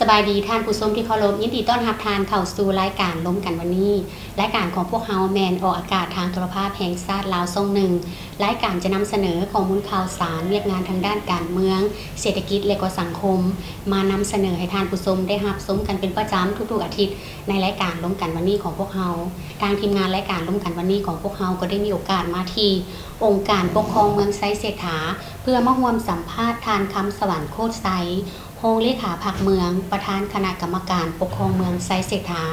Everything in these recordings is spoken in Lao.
ສະບາຍດີທ່ານຜູ້ຊົມທີ່ເຄົາລົບ, ຍິນດີຕ້ອນຮັບທ່ານເຂົ້າສູ່ລາຍການລົມກັນວັນນີ້. ລາຍການຂອງພວກເຮົາແມ່ນອອກອາກາດທາງໂທລະພາບແຫ່ງຊາດລາວຊ່ອງໜຶ່ງ. ລາຍການຈະນຳສະເໜີຂໍ້ມູນຂ່າວສານ, ວຽກງານທາງດ້ານການເມືອງ, ເສດຖະກິດ ແລະ ກໍສັງຄົມ ມານຳສະເໜີໃຫ້ທ່ານຜູ້ຊົມໄດ້ຮັບຊົມກັນເປັນປະຈຳທຸກໆອາທິດ ໃນລາຍການລົມກັນວັນນີ້ຂອງພວກເຮົາ. ທາງທີມງານລາຍການລົມກັນວັນນີ້ຂອງພວກເຮົາກໍໄດ້ມີໂອກາດມາທີ່ອົງການປົກຄອງເມືອງໄຊເສດຖາ ເພື່ອມາຮ່ວມສຳພາດທ່ານ ຄຳສະຫວັນ ໂຄດໄຊ ຮອງເລຂາພັກເມືອງ, ປະທານຄະນະກຳມະການປົກຄອງເມືອງໄຊເສດຖາ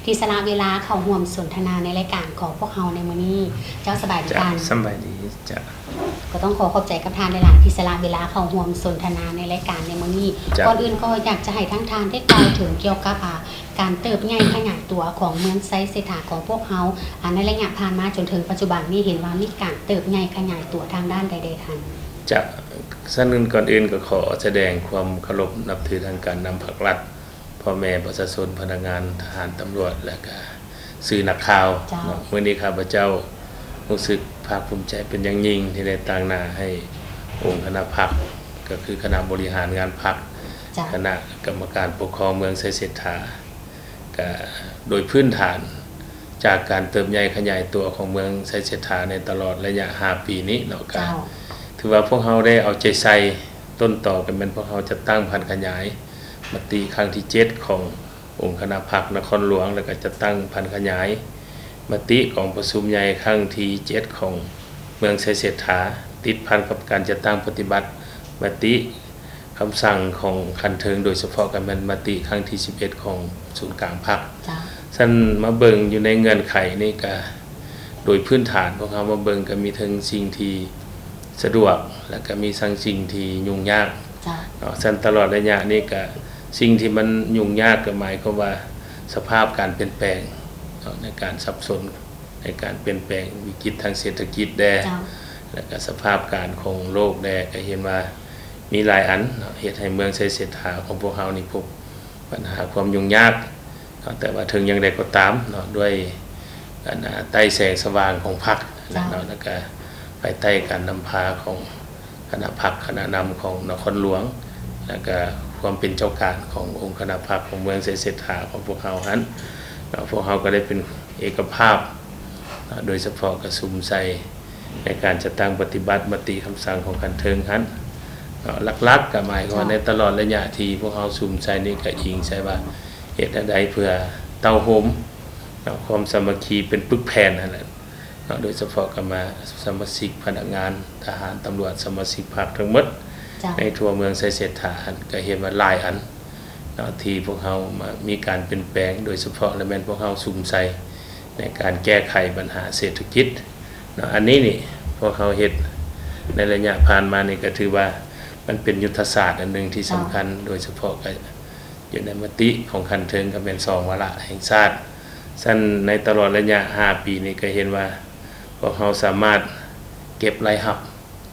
ທີ່ສະຫຼະເວລາເຂົ້າຮ່ວມສົນທະນາໃນລາຍການຂອງພວກເຮົາໃນມື້ນີ້. ເຈົ້າ ສະບາຍດີທ່ານ. ສະບາຍດີ. ເຈົ້າ. ກໍຕ້ອງຂໍຂອບໃຈກັບທ່ານຫຼາຍໆ ທີ່ສະຫຼະເວລາເຂົ້າຮ່ວມສົນທະນາໃນລາຍການໃນມື້ນີ້. ເຈົ້າ. ກ່ອນອື່ນກໍຢາກຈະໃຫ້ທາງທ່ານໄດ້ກ່າວເຖິງກ່ຽວກັບ ອາ ການເຕີບໃຫຍ່ຂະຫຍາຍຕົວຂອງເມືອງໄຊເສດຖາຂອງພວກເຮົາ ອາ ໃນໄລຍະຜ່ານມາຈົນເຖິງປັດຈຸບັນນີ້ ເຫັນວ່າມີການເຕີບໃຫຍ່ຂະຫຍາຍຕົວທາງດ້ານໃດແດ່ທ່ານ? ເຈົ້າ. ສະນັ້ນກ່ອນອື່ນກໍຂໍສະແດງຄວາມເຄົາລົບນັບຖືທາງການນຳພັກລັດ, ພໍ່ແມ່ປະຊາຊົນ, ພະນັກງານ, ທະຫານ, ຕຳຫຼວດ ແລະ ກະສື່ນັກຂ່າວ. ເຈົ້າ. ເນາະ ມື້ນີ້ຂ້າພະເຈົ້າຮູ້ສຶກພາກພູມໃຈເປັນຢ່າງຍິ່ງ ທີ່ໄດ້ຕາງໜ້າໃຫ້ອົງຄະນະພັກ ກໍຄືຄະນະບໍລິຫານງານພັກ, ເຈົ້າ. ຄະນະກຳມະການປົກຄອງເມືອງໄຊເສດຖາ. ກະໂດຍພື້ນຖານຈາກການເຕີບໃຫຍ່ຂະຫຍາຍຕົວຂອງເມືອງໄຊເສດຖາໃນຕະຫຼອດໄລຍະຫ້າປີນີ້ເນາະ, ກະ ເຈົ້າ. ຖືວ່າພວກເຮົາໄດ້ເອົາໃຈໃສ່, ຕົ້ນຕໍກໍແມ່ນພວກເຮົາຈັດຕັ້ງຜັນຂະຫຍາຍມະຕິຄັ້ງທີເຈັດຂອງອົງຄະນະພັກນະຄອນຫຼວງ ແລ້ວກໍຈັດຕັ້ງຜັນຂະຫຍາຍມະຕິກອງປະຊຸມໃຫຍ່ຄັ້ງທີເຈັດຂອງເມືອງໄຊເສດຖາ, ຕິດພັນກັບການຈັດຕັ້ງປະຕິບັດມະຕິ ຄຳສັ່ງຂອງຂັ້ນເທິງ, ໂດຍສະເພາະກໍແມ່ນມະຕິຄັ້ງທີສິບເອັດຂອງສູນກາງພັກ. ເຈົ້າ. ຊັ້ນມາເບິ່ງຢູ່ໃນເງື່ອນໄຂນີ້ກະ ໂດຍພື້ນຖານພວກເຮົາມາເບິ່ງກະມີເຖິງສິ່ງທີ່ສະດວກ ແລະ ກະມີທັງສິ່ງທີ່ຫຍຸ້ງຍາກ. ເຈົ້າ. ເນາະ ຊັ້ນຕະຫຼອດໄລຍະນີ້ກະ ສິ່ງທີ່ມັນຫຍຸ້ງຍາກກໍໝາຍຄວາມວ່າສະພາບການປ່ຽນແປງເນາະ ໃນການສັບສົນ ໃນການປ່ຽນແປງ ວິກິດທາງເສດຖະກິດແດ່ ເຈົ້າ. ແລ້ວກະສະພາບການຂອງໂລກແດ່ ກະເຫັນວ່າມີຫຼາຍອັນເນາະ ເຮັດໃຫ້ເມືອງໄຊເສດຖາຂອງພວກເຮົານີ້ພົບບັນຫາຄວາມຫຍຸ້ງຍາກເນາະ. ແຕ່ວ່າເຖິງຢ່າງໃດກໍຕາມເນາະ ດ້ວຍອັນ ອາ ໃຕ້ແສງສະຫວ່າງຂອງພັກ ເຈົ້າ. ເນາະ ແລ້ວກະພາຍໃຕ້ການນຳພາຂອງຄະນະພັກ ຄະນະນຳຂອງນະຄອນຫຼວງ ແລ້ວກະຄວາມເປັນເຈົ້າການຂອງອົງຄະນະພັກຂອງເມືອງໄຊເສດຖາຂອງພວກເຮົາຫັ້ນເນາະ ພວກເຮົາກໍໄດ້ເປັນ ເອກະພາບເນາະ ໂດຍສະເພາະກະສຸມໃສ່ໃນການຈັດຕັ້ງປະຕິບັດມະຕິຄຳສັ່ງຂອງຂັ້ນເທິງຫັ້ນເນາະ. ຫຼັກໆກະໝາຍຄວາມວ່າ ເຈົ້າ ໃນຕະຫຼອດໄລຍະທີ່ພວກເຮົາສຸມໃສ່ນີ້ ກະອີງໃສ່ວ່າເຮັດແນວໃດເພື່ອເຕົ້າໂຮມເນາະ ຄວາມສາມັກຄີເປັນປຶກແຜ່ນຫັ້ນແຫຼະເນາະ, ໂດຍສະເພາະກະມາສະມາຊິກພະນັກງານ, ທະຫານ, ຕຳຫຼວດ, ສະມາຊິກພັກທັງໝົດ ເຈົ້າ ໃນທົ່ວເມືອງໄຊເສດຖາຫັ້ນ ກະເຫັນວ່າຫຼາຍອັນ ເນາະ ທີ່ພວກເຮົາມາມີການປ່ຽນແປງ ໂດຍສະເພາະລະແມ່ນພວກເຮົາສຸມໃສ່ໃນການແກ້ໄຂບັນຫາເສດຖະກິດເນາະ. ອັນນີ້ນີ້ພວກເຮົາເຮັດໃນໄລຍະຜ່ານມານີ້ ກະຖືວ່າມັນເປັນຍຸດທະສາດອັນໜຶ່ງທີ່ສຳຄັນ ເຈົ້າ ໂດຍສະເພາະກະຢູ່ໃນມະຕິຂອງຂັ້ນເທິງ ກະແມ່ນສອງວາລະແຫ່ງຊາດ. ຊັ້ນໃນຕະຫຼອດໄລຍະຫ້າປີນີ້ ກະເຫັນວ່າພວກເຮົາສາມາດເກັບລາຍຮັບ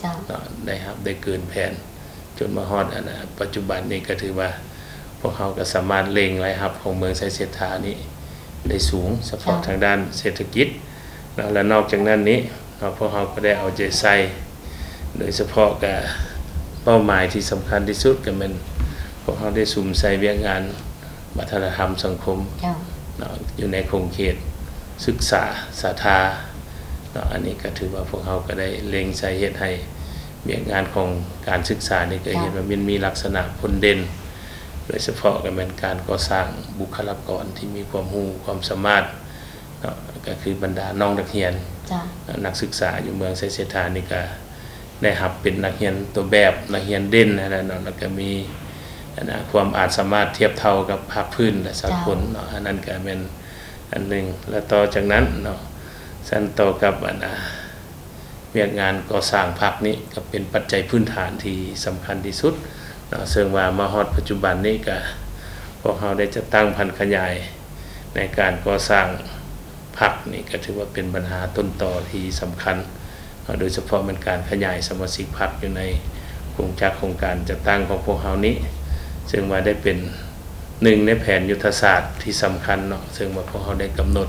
ເຈົ້າ ເນາະ ໄດ້ຮັບໄດ້ເກີນແຜນ ຈົນມາຮອດອັນ ອາ ປັດຈຸບັນນີ້ ກະຖືວ່າພວກເຮົາກະສາມາດເລັ່ງລາຍຮັບຂອງເມືອງໄຊເສດຖານີ້ໄດ້ສູງ ສະເພາະ ເຈົ້າ ທາງດ້ານເສດຖະກິດເນາະ. ແລະ ນອກຈາກນັ້ນນີ້ເນາະ ພວກເຮົາກໍໄດ້ເອົາໃຈໃສ່ ໂດຍສະເພາະກະເປົ້າໝາຍທີ່ສຳຄັນທີ່ສຸດ ກະແມ່ນພວກເຮົາໄດ້ສຸມໃສ່ວຽກງານ ວັດທະນະທຳສັງຄົມ ເຈົ້າ ເນາະ ຢູ່ໃນຂົງເຂດສຶກສາສາທາເນາະ. ອັນນີ້ກະຖືວ່າພວກເຮົາກະໄດ້ເລັ່ງໃສ່ເຮັດໃຫ້ວຽກງານຂອງການສຶກສານີ້ ກະເຫັນ ເຈົ້າ ວ່າມັນມີລັກສະນະພົ້ນເດັ່ນ ໂດຍສະເພາະກະແມ່ນການກໍ່ສ້າງບຸກຄະລາກອນທີ່ມີຄວາມຮູ້ຄວາມສາມາດເນາະ ກະຄືບັນດານ້ອງນັກຮຽນ ເຈົ້າ ນັກສຶກສາຢູ່ເມືອງໄຊເສດຖານີ້ກະ ໄດ້ຮັບເປັນນັກຮຽນຕົວແບບ ນັກຮຽນເດັ່ນຫັ້ນແຫຼະເນາະ ແລ້ວກະມີອັນນາ ຄວາມອາດສາມາດທຽບເທົ່າກັບພາກພື້ນ ແລະ ສາກົນເນາະ. ເຈົ້າ ອັນນັ້ນກະແມ່ນອັນໜຶ່ງ ແລະ ຕໍ່ຈາກນັ້ນເນາະ ຊັ້ນຕໍ່ກັບອັນນາ ວຽກງານກໍ່ສ້າງພັກນີ້ກະເປັນປັດໄຈພື້ນຖານທີ່ສຳຄັນທີ່ສຸດເນາະ ເຊິ່ງວ່າມາຮອດປັດຈຸບັນນີ້ກະ ພວກເຮົາໄດ້ຈັດຕັ້ງຜັນຂະຫຍາຍໃນການກໍ່ສ້າງພັກນີ້ ກະຖືວ່າເປັນບັນຫາຕົ້ນຕໍທີ່ສຳຄັນ ໂດຍສະເພາະແມ່ນການຂະຫຍາຍສະມາຊິກພັກຢູ່ໃນກົງຈັກຂອງການຈັດຕັ້ງຂອງພວກເຮົານີ້ ເຊິ່ງວ່າໄດ້ເປັນໜຶ່ງໃນແຜນຍຸດທະສາດທີ່ສຳຄັນເນາະ ເຊິ່ງວ່າພວກເຮົາໄດ້ກຳນົດ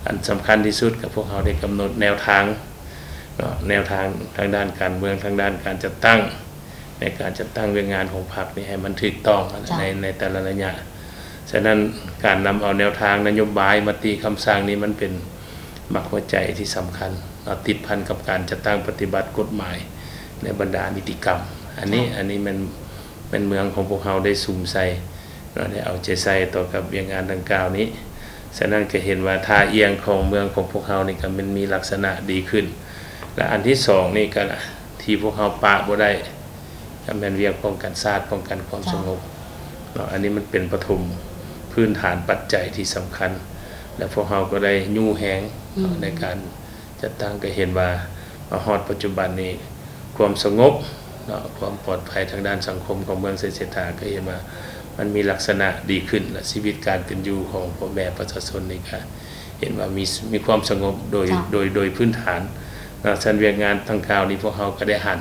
ອັນສຳຄັນທີ່ສຸດກໍພວກເຮົາໄດ້ກຳນົດແນວທາງເນາະ ແນວທາງທາງດ້ານການເມືອງ ທາງດ້ານການຈັດຕັ້ງ ໃນການຈັດຕັ້ງວຽກງານຂອງພັກນີ້ໃຫ້ມັນຖືກຕ້ອງ ເຈົ້າ ໃນ ໃນແຕ່ລະໄລຍະ. ສະນັ້ນ ການນຳເອົາແນວທາງນະໂຍບາຍ ມະຕິຄຳສັ່ງນີ້ ມັນເປັນໝາກຫົວໃຈທີ່ສຳຄັນເນາະ ຕິດພັນກັບການຈັດຕັ້ງປະຕິບັດກົດໝາຍໃນບັນດານິຕິກຳ. ອັນນີ້ ເຈົ້າ ອັນນີ້ແມ່ນ ແມ່ນເມືອງຂອງພວກເຮົາໄດ້ສຸມໃສ່ເນາະ ໄດ້ເອົາໃຈໃສ່ຕໍ່ກັບວຽກງານດັ່ງກ່າວນີ້. ສະນັ້ນກໍເຫັນວ່າທ່າອ່ຽງຂອງເມືອງຂອງພວກເຮົານີ້ກໍແມ່ນມີລັກສະນະດີຂຶ້ນ ແລະ ອັນທີສອງນີ້ກໍທີ່ພວກເຮົາປະບໍ່ໄດ້ ກໍແມ່ນວຽກປ້ອງກັນຊາດ ປ້ອງກັນຄວາມ ເຈົ້າ ສະຫງົບເນາະ. ອັນນີ້ມັນເປັນປະຖົມພື້ນຖານປັດໄຈທີ່ສຳຄັນ ແລະ ພວກເຮົາກໍໄດ້ຍູ້ແຮງເນາະ ອືມ ໃນການ ຈັດຕັ້ງ ກໍເຫັນວ່າມາຮອດປັດຈຸບັນນີ້ ຄວາມສະຫງົບເນາະ ຄວາມປອດໄພທາງດ້ານສັງຄົມຂອງເມືອງໄຊເສດຖາ ກໍເຫັນວ່າມັນມີລັກສະນະດີຂຶ້ນ ແລະ ຊີວິດການເປັນຢູ່ຂອງພໍ່ແມ່ປະຊາຊົນນີ້ ກໍເຫັນວ່າມີ ມີຄວາມສະຫງົບໂດຍ ເຈົ້າ ໂດຍ ໂດຍພື້ນຖານເນາະ. ຊັ້ນວຽກງານດັ່ງກ່າວນີ້ ພວກເຮົາກໍໄດ້ຫັນ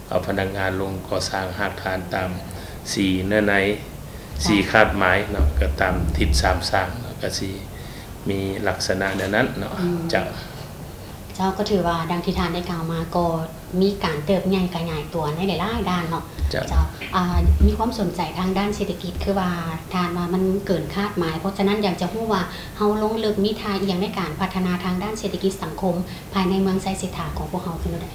ເອົາພະນັກງານລົງກໍ່ສ້າງຮາກຖານຕາມສີ່ເນື້ອໃນ ເຈົ້າ ສີ່ຄາດໝາຍເນາະ ກໍຕາມທິດສາມສ້າງເນາະ ກໍຊິມີລັກສະນະແນວນັ້ນເນາະ. ອືມ ເຈົ້າ ເຈົ້າ ກໍຖືວ່າດັ່ງທີ່ທ່ານໄດ້ກ່າວມາ ກໍມີການເຕີບໃຫຍ່ຂະຫຍາຍຕົວໃນຫຼາຍໆດ້ານເນາະ. ເຈົ້າ ເຈົ້າ ອ່າ ມີຄວາມສົນໃຈທາງດ້ານເສດຖະກິດ ຄືວ່າທ່ານວ່າມັນເກີນຄາດໝາຍ ເພາະສະນັ້ນ ຢາກຈະຮູ້ວ່າເຮົາລົງເລິກມີທ່າອ່ຽງໃນການພັດທະນາທາງດ້ານເສດຖະກິດສັງຄົມ ພາຍໃນເມືອງໄຊເສດຖາຂອງພວກເຮົາຄືແນວໃດ?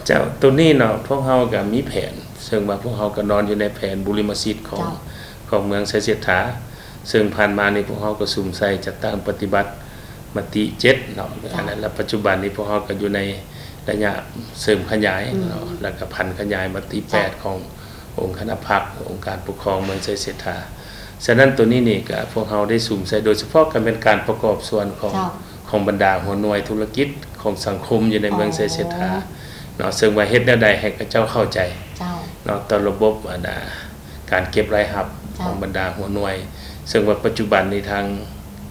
ເຈົ້າ ໂຕນີ້ເນາະ ພວກເຮົາກໍມີແຜນ ເຊິ່ງວ່າພວກເຮົາກໍນອນຢູ່ໃນແຜນບຸລິມະສິດຂອງ ເຈົ້າ ຂອງເມືອງໄຊເສດຖາ ເຊິ່ງຜ່ານມານີ້ພວກເຮົາກໍສຸມໃສ່ຈັດຕັ້ງປະຕິບັດມະຕິເຈັດເນາະ. ເຈົ້າ ອັນນັ້ນ ແລະ ປັດຈຸບັນນີ້ພວກເຮົາກໍຢູ່ໃນໄລຍະເສີມຂະຫຍາຍ ອືມ ເນາະ ແລ້ວກໍຜັນຂະຫຍາຍມະຕິ ເຈົ້າ ແປດຂອງອົງຄະນະພັກ ອົງການປົກຄອງເມືອງໄຊເສດຖາ. ສະນັ້ນ ໂຕນີ້ນີ້ກໍພວກເຮົາໄດ້ສຸມໃສ່ ໂດຍສະເພາະກໍແມ່ນການປະກອບສ່ວນຂອງ ເຈົ້າ ຂອງບັນດາຫົວໜ່ວຍທຸລະກິດຂອງສັງຄົມຢູ່ໃນເມືອງ ອໍ ໄຊເສດຖາເນາະ ເຊິ່ງວ່າເຮັດແນວໃດໃຫ້ເຂົາເຈົ້າເຂົ້າໃຈ ເຈົ້າ ເນາະ ຕໍ່ລະບົບ ອັນ ອາ ການເກັບລາຍຮັບ ເຈົ້າ ຂອງບັນດາຫົວໜ່ວຍ ເຊິ່ງວ່າປັດຈຸບັນນີ້ທາງ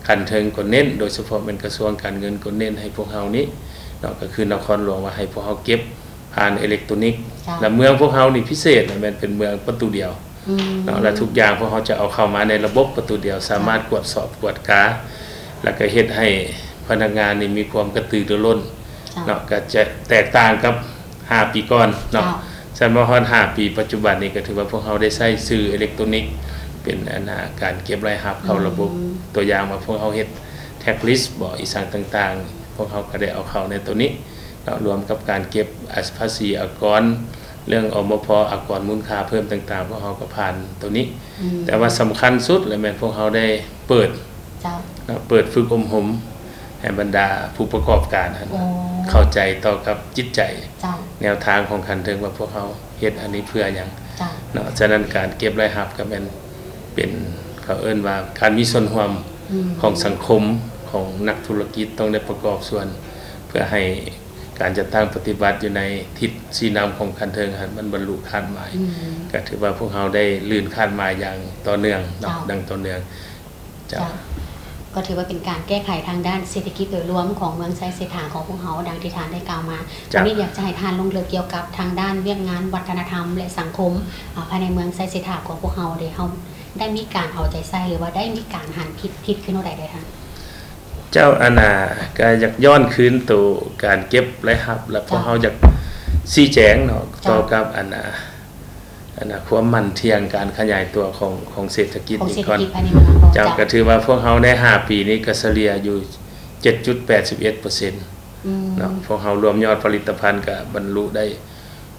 ຂັ້ນເທິງກໍເນັ້ນ ໂດຍສະເພາະແມ່ນກະຊວງການເງິນກໍເນັ້ນໃຫ້ພວກເຮົານີ້ເນາະ ກໍຄືນະຄອນຫຼວງວ່າໃຫ້ພວກເຮົາເກັບ ຜ່ານເອເລັກໂຕນິກ ເຈົ້າ ແລະ ເມືອງພວກເຮົານີ້ພິເສດ ແມ່ນເປັນເມືອງປະຕູດຽວ ອືມ ເນາະ ແລະ ທຸກຢ່າງພວກເຮົາຈະເອົາເຂົ້າມາໃນລະບົບປະຕູດຽວ ສາມາດ ເຈົ້າ ກວດສອບກວດກາ ແລ້ວກໍເຮັດໃຫ້ພະນັກງານນີ້ມີຄວາມກະຕືລືລົ້ນ ເຈົ້າ ເນາະ ກໍຈະແຕກຕ່າງກັບຫ້າປີກ່ອນເນາະ ເຈົ້າ ຊັ້ນມາຮອດຫ້າປີປັດຈຸບັນນີ້ ກໍຖືວ່າພວກເຮົາໄດ້ໃຊ້ສື່ເອເລັກໂຕນິກເປັນ ອັນ ອາ ການເກັບລາຍຮັບເຂົ້າລະບົບ ອືມ ຕົວຢ່າງວ່າພວກເຮົາເຮັດ tax list ບໍ ອີ່ສັງຕ່າງໆ ພວກເຮົາກໍໄດ້ເອົາເຂົ້າໃນໂຕນີ້ ເນາະ ລວມກັບການເກັບ ອາ ພາສີອາກອນ ເລື່ອງ ອມພ ອາກອນມູນຄ່າເພີ່ມຕ່າງໆ ພວກເຮົາກໍຜ່ານໂຕນີ້ ອືມ ແຕ່ວ່າສຳຄັນສຸດລະແມ່ນພວກເຮົາໄດ້ເປີດ ເຈົ້າ ເນາະ ເປີດຝຶກອົບຮົມໃຫ້ບັນດາຜູ້ປະກອບການຫັ້ນ ໂອ້ ເຂົ້າໃຈຕໍ່ກັບຈິດໃຈ ເຈົ້າ ແນວທາງຂອງຂັ້ນເທິງວ່າພວກເຮົາເຮັດອັນນີ້ເພື່ອຫຍັງ ເຈົ້າ ເນາະ. ສະນັ້ນການເກັບລາຍຮັບກໍແມ່ນເປັນ ເຂົາເອີ້ນວ່າການມີສ່ວນຮ່ວມ ອືມ ຂອງສັງຄົມ ຂອງນັກທຸລະກິດ ຕ້ອງໄດ້ປະກອບສ່ວນ ເພື່ອໃຫ້ ການຈັດຕັ້ງປະຕິບັດຢູ່ໃນທິດຊີ້ນຳຂອງຂັ້ນເທິງຫັ້ນ ມັນບັນລຸຄາດໝາຍ ອືມ ກໍຖືວ່າພວກເຮົາໄດ້ລື່ນຄາດໝາຍຢ່າງຕໍ່ເນື່ອງເນາະ ເຈົ້າ ຢ່າງຕໍ່ເນື່ອງ ເຈົ້າ ເຈົ້າ ກໍຖືວ່າເປັນການແກ້ໄຂທາງດ້ານເສດຖະກິດໂດຍລວມຂອງເມືອງໄຊເສດຖາຂອງພວກເຮົາ ດັ່ງທີ່ທ່ານໄດ້ກ່າວມາ ເຈົ້າ ວັນນີ້ຢາກຈະໃຫ້ທ່ານລົງເລິກກ່ຽວກັບທາງດ້ານວຽກງານວັດທະນະທຳ ແລະ ສັງຄົມ ອາ ພາຍໃນເມືອງໄຊເສດຖາຂອງພວກເຮົາເດ ເຮົາໄດ້ມີການເອົາໃຈໃສ່ ຫຼືວ່າໄດ້ມີການຫັນຜິດ ຜິດຄືແນວໃດເດທ່ານ? ເຈົ້າ ອັນນ່າ ກະຢາກຍ້ອນຄືນໂຕການເກັບລາຍຮັບ ແລະ ພວກເຮົາຢາກຊີ້ແຈງເນາະ ເຈົ້າ ຕໍ່ກັບອັນນ່າ ອັນນ່າ ຄວາມໝັ້ນທ່ຽງການຂະຫຍາຍຕົວຂອງ ຂອງເສດຖະກິດນີ້ກ່ອນ ຂອງເສດຖະກິດພາຍໃນເມືອງເນາະ ເຈົ້າ ເຈົ້າ ກະຖືວ່າພວກເຮົາໃນຫ້າປີນີ້ກະສະເລ່ຍຢູ່ເຈັດຈຸດແປດສິບເອັດເປີເຊັນ ອືມ ເນາະ ພວກເຮົາລວມຍອດຜະລິດຕະພັນກະບັນລຸໄດ້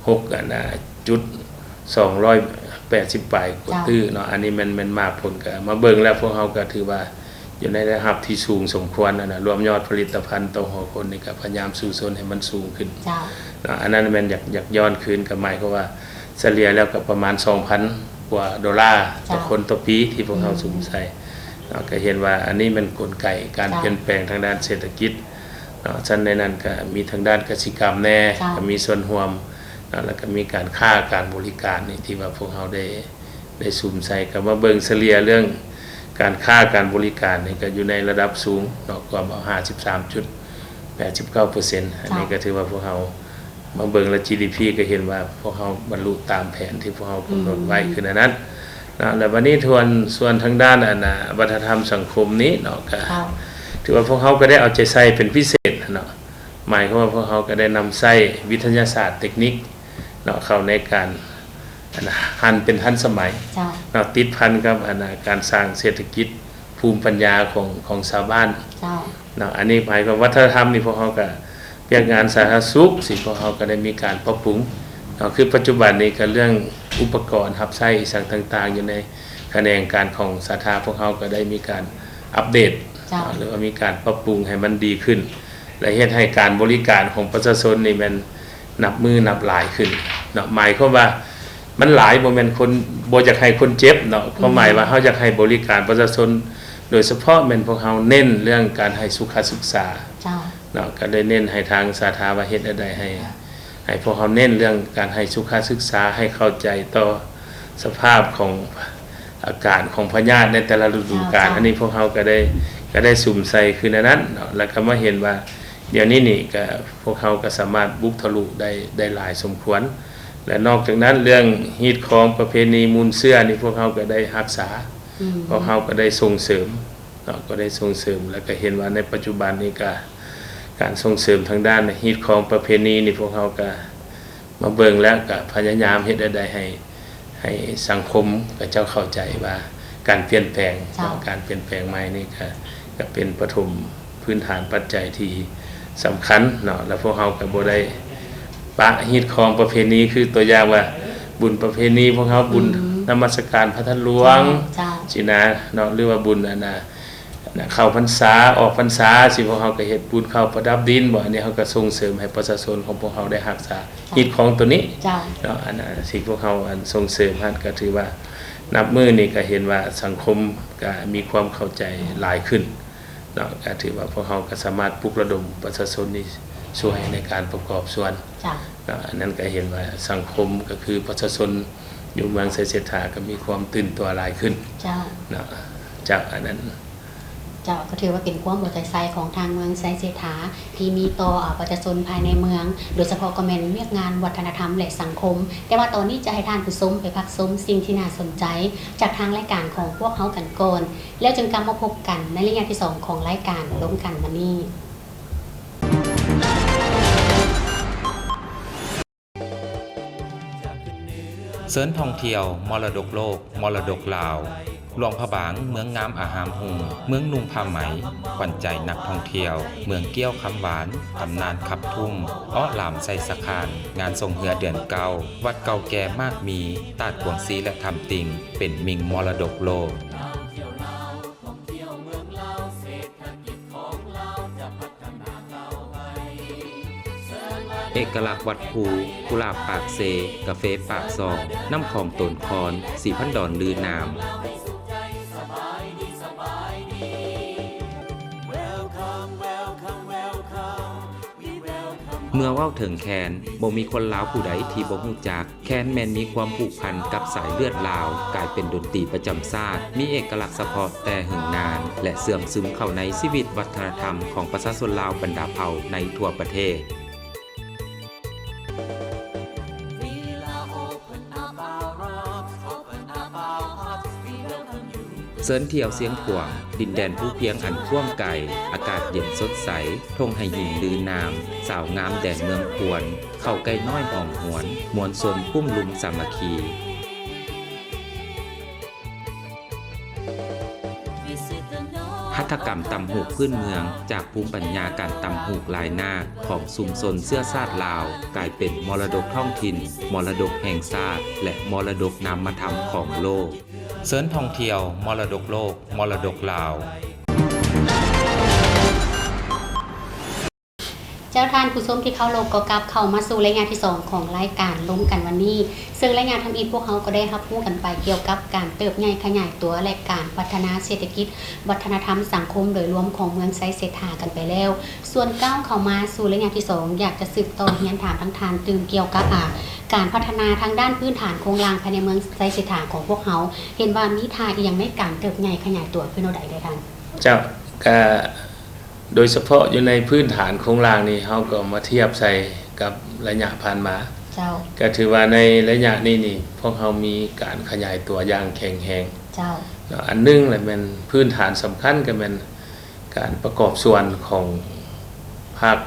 ຫົກ ອັນນ່າ ຈຸດສອງຮ້ອຍແປດສິບປາຍກວ່າ ເຈົ້າ ຕື້ເນາະ ອັນນີ້ແມ່ນ ແມ່ນໝາກຜົນ ກໍມາເບິ່ງແລ້ວ ພວກເຮົາກໍຖືວ່າຢູ່ໃນລະດັບທີ່ສູງສົມຄວນຫັ້ນນະ ລວມຍອດຜະລິດຕະພັນຕໍ່ຫົວຄົນນີ້ກໍພະຍາຍາມສູ້ຊົນໃຫ້ມັນສູງຂຶ້ນ ເຈົ້າ ເນາະ ອັນນັ້ນແມ່ນຢາກ ຢາກຍ້ອນຄືນ ກໍໝາຍຄວາມວ່າສະເລ່ຍແລ້ວກໍປະມານສອງພັນກວ່າໂດລາ ເຈົ້າ ຕໍ່ຄົນຕໍ່ປີ ທີ່ພວກເຮົາ ອືມ ສຸມໃສ່ເນາະ ກໍເຫັນວ່າອັນນີ້ແມ່ນກົນໄກການ ເຈົ້າ ປ່ຽນແປງທາງດ້ານເສດຖະກິດ ເນາະ ຊັ້ນໃນນັ້ນກະມີທາງດ້ານກະສິກຳແດ່ ເຈົ້າ ກະມີສ່ວນຮ່ວມເນາະ ແລ້ວກະມີການຄ້າການບໍລິການນີ້ ທີ່ວ່າພວກເຮົາໄດ້ ໄດ້ສຸມໃສ່ ກະມາເບິ່ງສະເລ່ຍເລື່ອງການຄ້າການບໍລິການນີ້ ກະຢູ່ໃນລະດັບສູງເນາະ ກວມເອົາຫ້າສິບສາມຈຸດແປດສິບເກົ້າເປີເຊັນ ເຈົ້າ ອັນນີ້ກະຖືວ່າພວກເຮົາ ມາເບິ່ງແລ້ວ ຈີດີພີ ກໍເຫັນວ່າພວກເຮົາບັນລຸຕາມແຜນທີ່ພວກເຮົາກຳນົດໄວ້ ອືມ ຄືແນວນັ້ນເນາະ ແລ້ວບັດນີ້ທວນ ສ່ວນທາງດ້ານ ອັນນ່າ ວັດທະນະທຳສັງຄົມນີ້ເນາະ ກໍ ເຈົ້າ ຖືວ່າພວກເຮົາກໍໄດ້ເອົາໃຈໃສ່ເປັນພິເສດເນາະ ໝາຍຄວາມວ່າພວກເຮົາກໍໄດ້ນຳໃຊ້ວິທະຍາສາດເຕັກນິກເນາະ ເຂົ້າໃນການ ອັນຫັ້ນເປັນທັນສະໄໝ ເຈົ້າ ເນາະ ຕິດພັນກັບອັນ ອາ ການສ້າງເສດຖະກິດ ພູມປັນຍາຂອງ ຂອງຊາວບ້ານ ເຈົ້າ ເນາະ. ອັນນີ້ໝາຍຄວາມວັດທະນະທຳນີ້ ພວກເຮົາກະ ວຽກງານສາທາລະນະສຸກ ຊິພວກເຮົາກະໄດ້ມີການປັບປຸງເນາະ. ຄືປັດຈຸບັນນີ້ກະເລື່ອງອຸປະກອນຮັບໃຊ້ອີ່ສັງຕ່າງໆ ຢູ່ໃນຂະແໜງການຂອງສາທາ ພວກເຮົາກະໄດ້ມີການອັບເດດ ເຈົ້າ ເນາະ ຫຼືວ່າມີການປັບປຸງໃຫ້ມັນດີຂຶ້ນ ແລະ ເຮັດໃຫ້ການບໍລິການຂອງປະຊາຊົນນີ້ແມ່ນນັບມື້ນັບຫຼາຍຂຶ້ນເນາະ. ໝາຍຄວາມວ່າມັນຫຼາຍ ບໍ່ແມ່ນຄົນ ບໍ່ຢາກໃຫ້ຄົນເຈັບເນາະ. ຄວາມໝາຍວ່າເຮົາຢາກໃຫ້ບໍລິການປະຊາຊົນ ໂດຍສະເພາະແມ່ນພວກເຮົາເນັ້ນເລື່ອງການໃຫ້ສຸຂະສຶກສາ ເຈົ້າ ເນາະ ກະໄດ້ເນັ້ນໃຫ້ທາງສາທາວ່າເຮັດແນວໃດໃຫ້ ໃຫ້ພວກເຮົາເນັ້ນເລື່ອງການໃຫ້ສຸຂະສຶກສາ ໃຫ້ເຂົ້າໃຈຕໍ່ສະພາບຂອງອາການຂອງພະຍາດໃນແຕ່ລະລະດູການ. ເຈົ້າ ອັນນີ້ພວກເຮົາກະໄດ້ ກະໄດ້ສຸມໃສ່ຄືແນວນັ້ນເນາະ. ແລ້ວກະມາເຫັນວ່າດຽວນີ້ນີ້ກະ ພວກເຮົາກະສາມາດບຸກທະລຸໄດ້ ໄດ້ຫຼາຍສົມຄວນ. ແລະ ນອກຈາກນັ້ນ ເລື່ອງຮີດຄອງປະເພນີມູນເຊື້ອນີ້ ພວກເຮົາກະໄດ້ຮັກສາ ອືມ ພວກເຮົາກະໄດ້ສົ່ງເສີມ ເນາະ ກໍໄດ້ສົ່ງເສີມ ແລ້ວກໍເຫັນວ່າໃນປັດຈຸບັນນີ້ກະ ການສົ່ງເສີມທາງດ້ານຮີດຄອງປະເພນີນີ້ ພວກເຮົາກະມາເບິ່ງແລ້ວ ກະພະຍາຍາມເຮັດແນວໃດໃຫ້ ໃຫ້ສັງຄົມເຂົາເຈົ້າເຂົ້າໃຈວ່າການປ່ຽນແປງ ເຈົ້າ ເນາະ ການປ່ຽນແປງໃໝ່ນີ້ກະ ກະເປັນປະຖົມພື້ນຖານປັດໄຈທີ່ສຳຄັນເນາະ. ແລ້ວພວກເຮົາກະບໍ່ໄດ້ປະຮີດຄອງປະເພນີ ຄືຕົວຢ່າງວ່າບຸນປະເພນີພວກເຮົາ ອືມ ບຸນນະມັດສະການພະທາດຫຼວງ ເຈົ້າ ເຈົ້າ ຊີ້ນະເນາະ ຫຼືວ່າບຸນອັນນ່າ ເຂົ້າພັນສາ ອອກພັນສາ ຊີ້ ພວກເຮົາກະເຮັດບຸນເຂົ້າປະດັບດິນບໍ ອັນນີ້ເຮົາກະສົ່ງເສີມໃຫ້ປະຊາຊົນຂອງພວກເຮົາໄດ້ຮັກສາ ເຈົ້າ ຮີດຄອງໂຕນີ້ ເຈົ້າ ເນາະ. ອັນ ອາ ທີ່ພວກເຮົາ ອັນ ສົ່ງເສີມຫັ້ນ ກະຖືວ່ານັບມື້ນີ້ກະເຫັນວ່າສັງຄົມກະມີຄວາມເຂົ້າໃຈຫຼາຍຂຶ້ນເນາະ. ກະຖືວ່າພວກເຮົາກະສາມາດປຸກລະດົມປະຊາຊົນນີ້ຊ່ວຍໃນການປະກອບສ່ວນ ເຈົ້າ ເນາະ. ອັນນັ້ນກະເຫັນວ່າສັງຄົມ ກະຄືປະຊາຊົນຢູ່ເມືອງໄຊເສດຖາກະມີຄວາມຕື່ນຕົວຫຼາຍຂຶ້ນ ເຈົ້າ ເນາະ. ເຈົ້າ ອັນນັ້ນ ເຈົ້າ ກໍຖືວ່າເປັນຄວາມເອົາໃຈໃສ່ຂອງທາງເມືອງໄຊເສດຖາ ທີ່ມີຕໍ່ ອາ ປະຊາຊົນພາຍໃນເມືອງ ໂດຍສະເພາະກໍແມ່ນວຽກງານວັດທະນະທຳ ແລະ ສັງຄົມ. ແຕ່ວ່າຕອນນີ້ຈະໃຫ້ທ່ານຜູ້ຊົມໄປພັກຊົມສິ່ງທີ່ໜ້າສົນໃຈຈາກທາງລາຍການຂອງພວກເຮົາກັນກ່ອນ ແລ້ວຈຶ່ງກັບມາພົບກັນໃນໄລຍະທີສອງຂອງລາຍການລົມກັນວັນນີ້. ເຊີນທ່ອງທ່ຽວມໍລະດົກໂລກ ມໍລະດົກລາວ ຫຼວງພະບາງ ເມືອງງາມອາຮາມຮຸ່ງ ເມືອງນຸ່ງຜ້າໄໝ ຂວັນໃຈນັກທ່ອງທ່ຽວ ເມືອງກ້ຽວຄຳຫວານ ຕຳນານຂັບທຸ່ມ ເອາະຫຼາມໄຊສະຄານ ງານຊ່ວງເຮືອເດືອນເກົ້າ ວັດເກົ່າແກ່ໝາກມີ ຕາດກວາງຊີ ແລະ ຖ້ຳຕິ່ງ ເປັນມິ່ງມໍລະດົກໂລກ. ເອກະລັກວັດພູ ກຸຫຼາບປາກເຊ ກາເຟປາກຊ່ອງ ນ້ຳຂອງໂຕນຄອນ ສີພັນດອນລືນາມ. ເມື່ອເວົ້າເຖິງແຄນ ບໍ່ມີຄົນລາວຜູ້ໃດທີ່ບໍ່ຮູ້ຈັກ. ແຄນແມ່ນມີຄວາມຜູກພັນກັບສາຍເລືອດລາວ, ກາຍເປັນດົນຕີປະຈຳຊາດ, ມີເອກະລັກສະເພາະແຕ່ເຫິງນານ ແລະ ເຊື່ອມຊຶມເຂົ້າໃນຊີວິດວັດທະນະທຳຂອງປະຊາຊົນລາວບັນດາເຜົ່າໃນທົ່ວປະເທດ. ເຊີນທ່ຽວຊຽງຂວາງ, ດິນແດນພູພຽງອັນກວ້າງໄກ, ອາກາດເຢັນສົດໃສ, ທົ່ງໄຫຫີນລືນາມ, ສາວງາມແດນເມືອງຄວນ, ເຂົ້າໄກ່ນ້ອຍຫອມຫວນ, ມວນຊົນກຸ້ມລຸມສາມັກຄີ. ຫັດຖະກຳຕ່ຳຫູກພື້ນເມືອງ ຈາກພູມປັນຍາການຕ່ຳຫູກລາຍນາກຂອງຊຸມຊົນເຊື້ອຊາດລາວ ກາຍເປັນມໍລະດົກທ້ອງຖິ່ນ, ມໍລະດົກແຫ່ງຊາດ ແລະ ມໍລະດົກນາມມະທຳຂອງໂລກ. ເຊີນທ່ອງທ່ຽວ ມໍລະດົກໂລກ, ມໍລະດົກລາວ. ເຈົ້າ ທ່ານຜູ້ຊົມທີ່ເຄົາລົບ, ກໍກັບເຂົ້າມາສູ່ໄລຍະທີສອງຂອງລາຍການລົມກັນວັນນີ້, ເຊິ່ງໄລຍະທຳອິດພວກເຮົາກໍໄດ້ຮັບຮູ້ກັນໄປກ່ຽວກັບການເຕີບໃຫຍ່ຂະຫຍາຍຕົວ ແລະ ການພັດທະນາເສດຖະກິດ, ວັດທະນະທຳ, ສັງຄົມໂດຍລວມຂອງເມືອງໄຊເສດຖາກັນໄປແລ້ວ. ສ່ວນກ້າວເຂົ້າມາສູ່ໄລຍະທີສອງ, ຢາກຈະສືບຕໍ່ຮຽນຖາມທາງທ່ານຕື່ມກ່ຽວກັບ, ອາ, ການພັດທະນາທາງດ້ານພື້ນຖານໂຄງລ່າງພາຍໃນເມືອງໄຊເສດຖາຂອງພວກເຮົາ, ເຫັນວ່າມີທ່າອີ່ຫຍັງໃນການເຕີບໃຫຍ່ຂະຫຍາຍຕົວຂຶ້ນແນວໃດເດີທ່ານ? ເຈົ້າ, ກະ ໂດຍສະເພາະຢູ່ໃນພື້ນຖານໂຄງລ່າງນີ້ ເຮົາກໍມາທຽບໃສ່ກັບໄລຍະຜ່ານມາ. ເຈົ້າ. ກໍຖືວ່າໃນໄລຍະນີ້ນີ້ ພວກເຮົາມີການຂະຫຍາຍຕົວຢ່າງແຂງແຮງ. ເຈົ້າ. ເນາະ, ອັນໜຶ່ງລະແມ່ນພື້ນຖານສຳຄັນກໍແມ່ນການປະກອບສ່ວນຂອງພາກ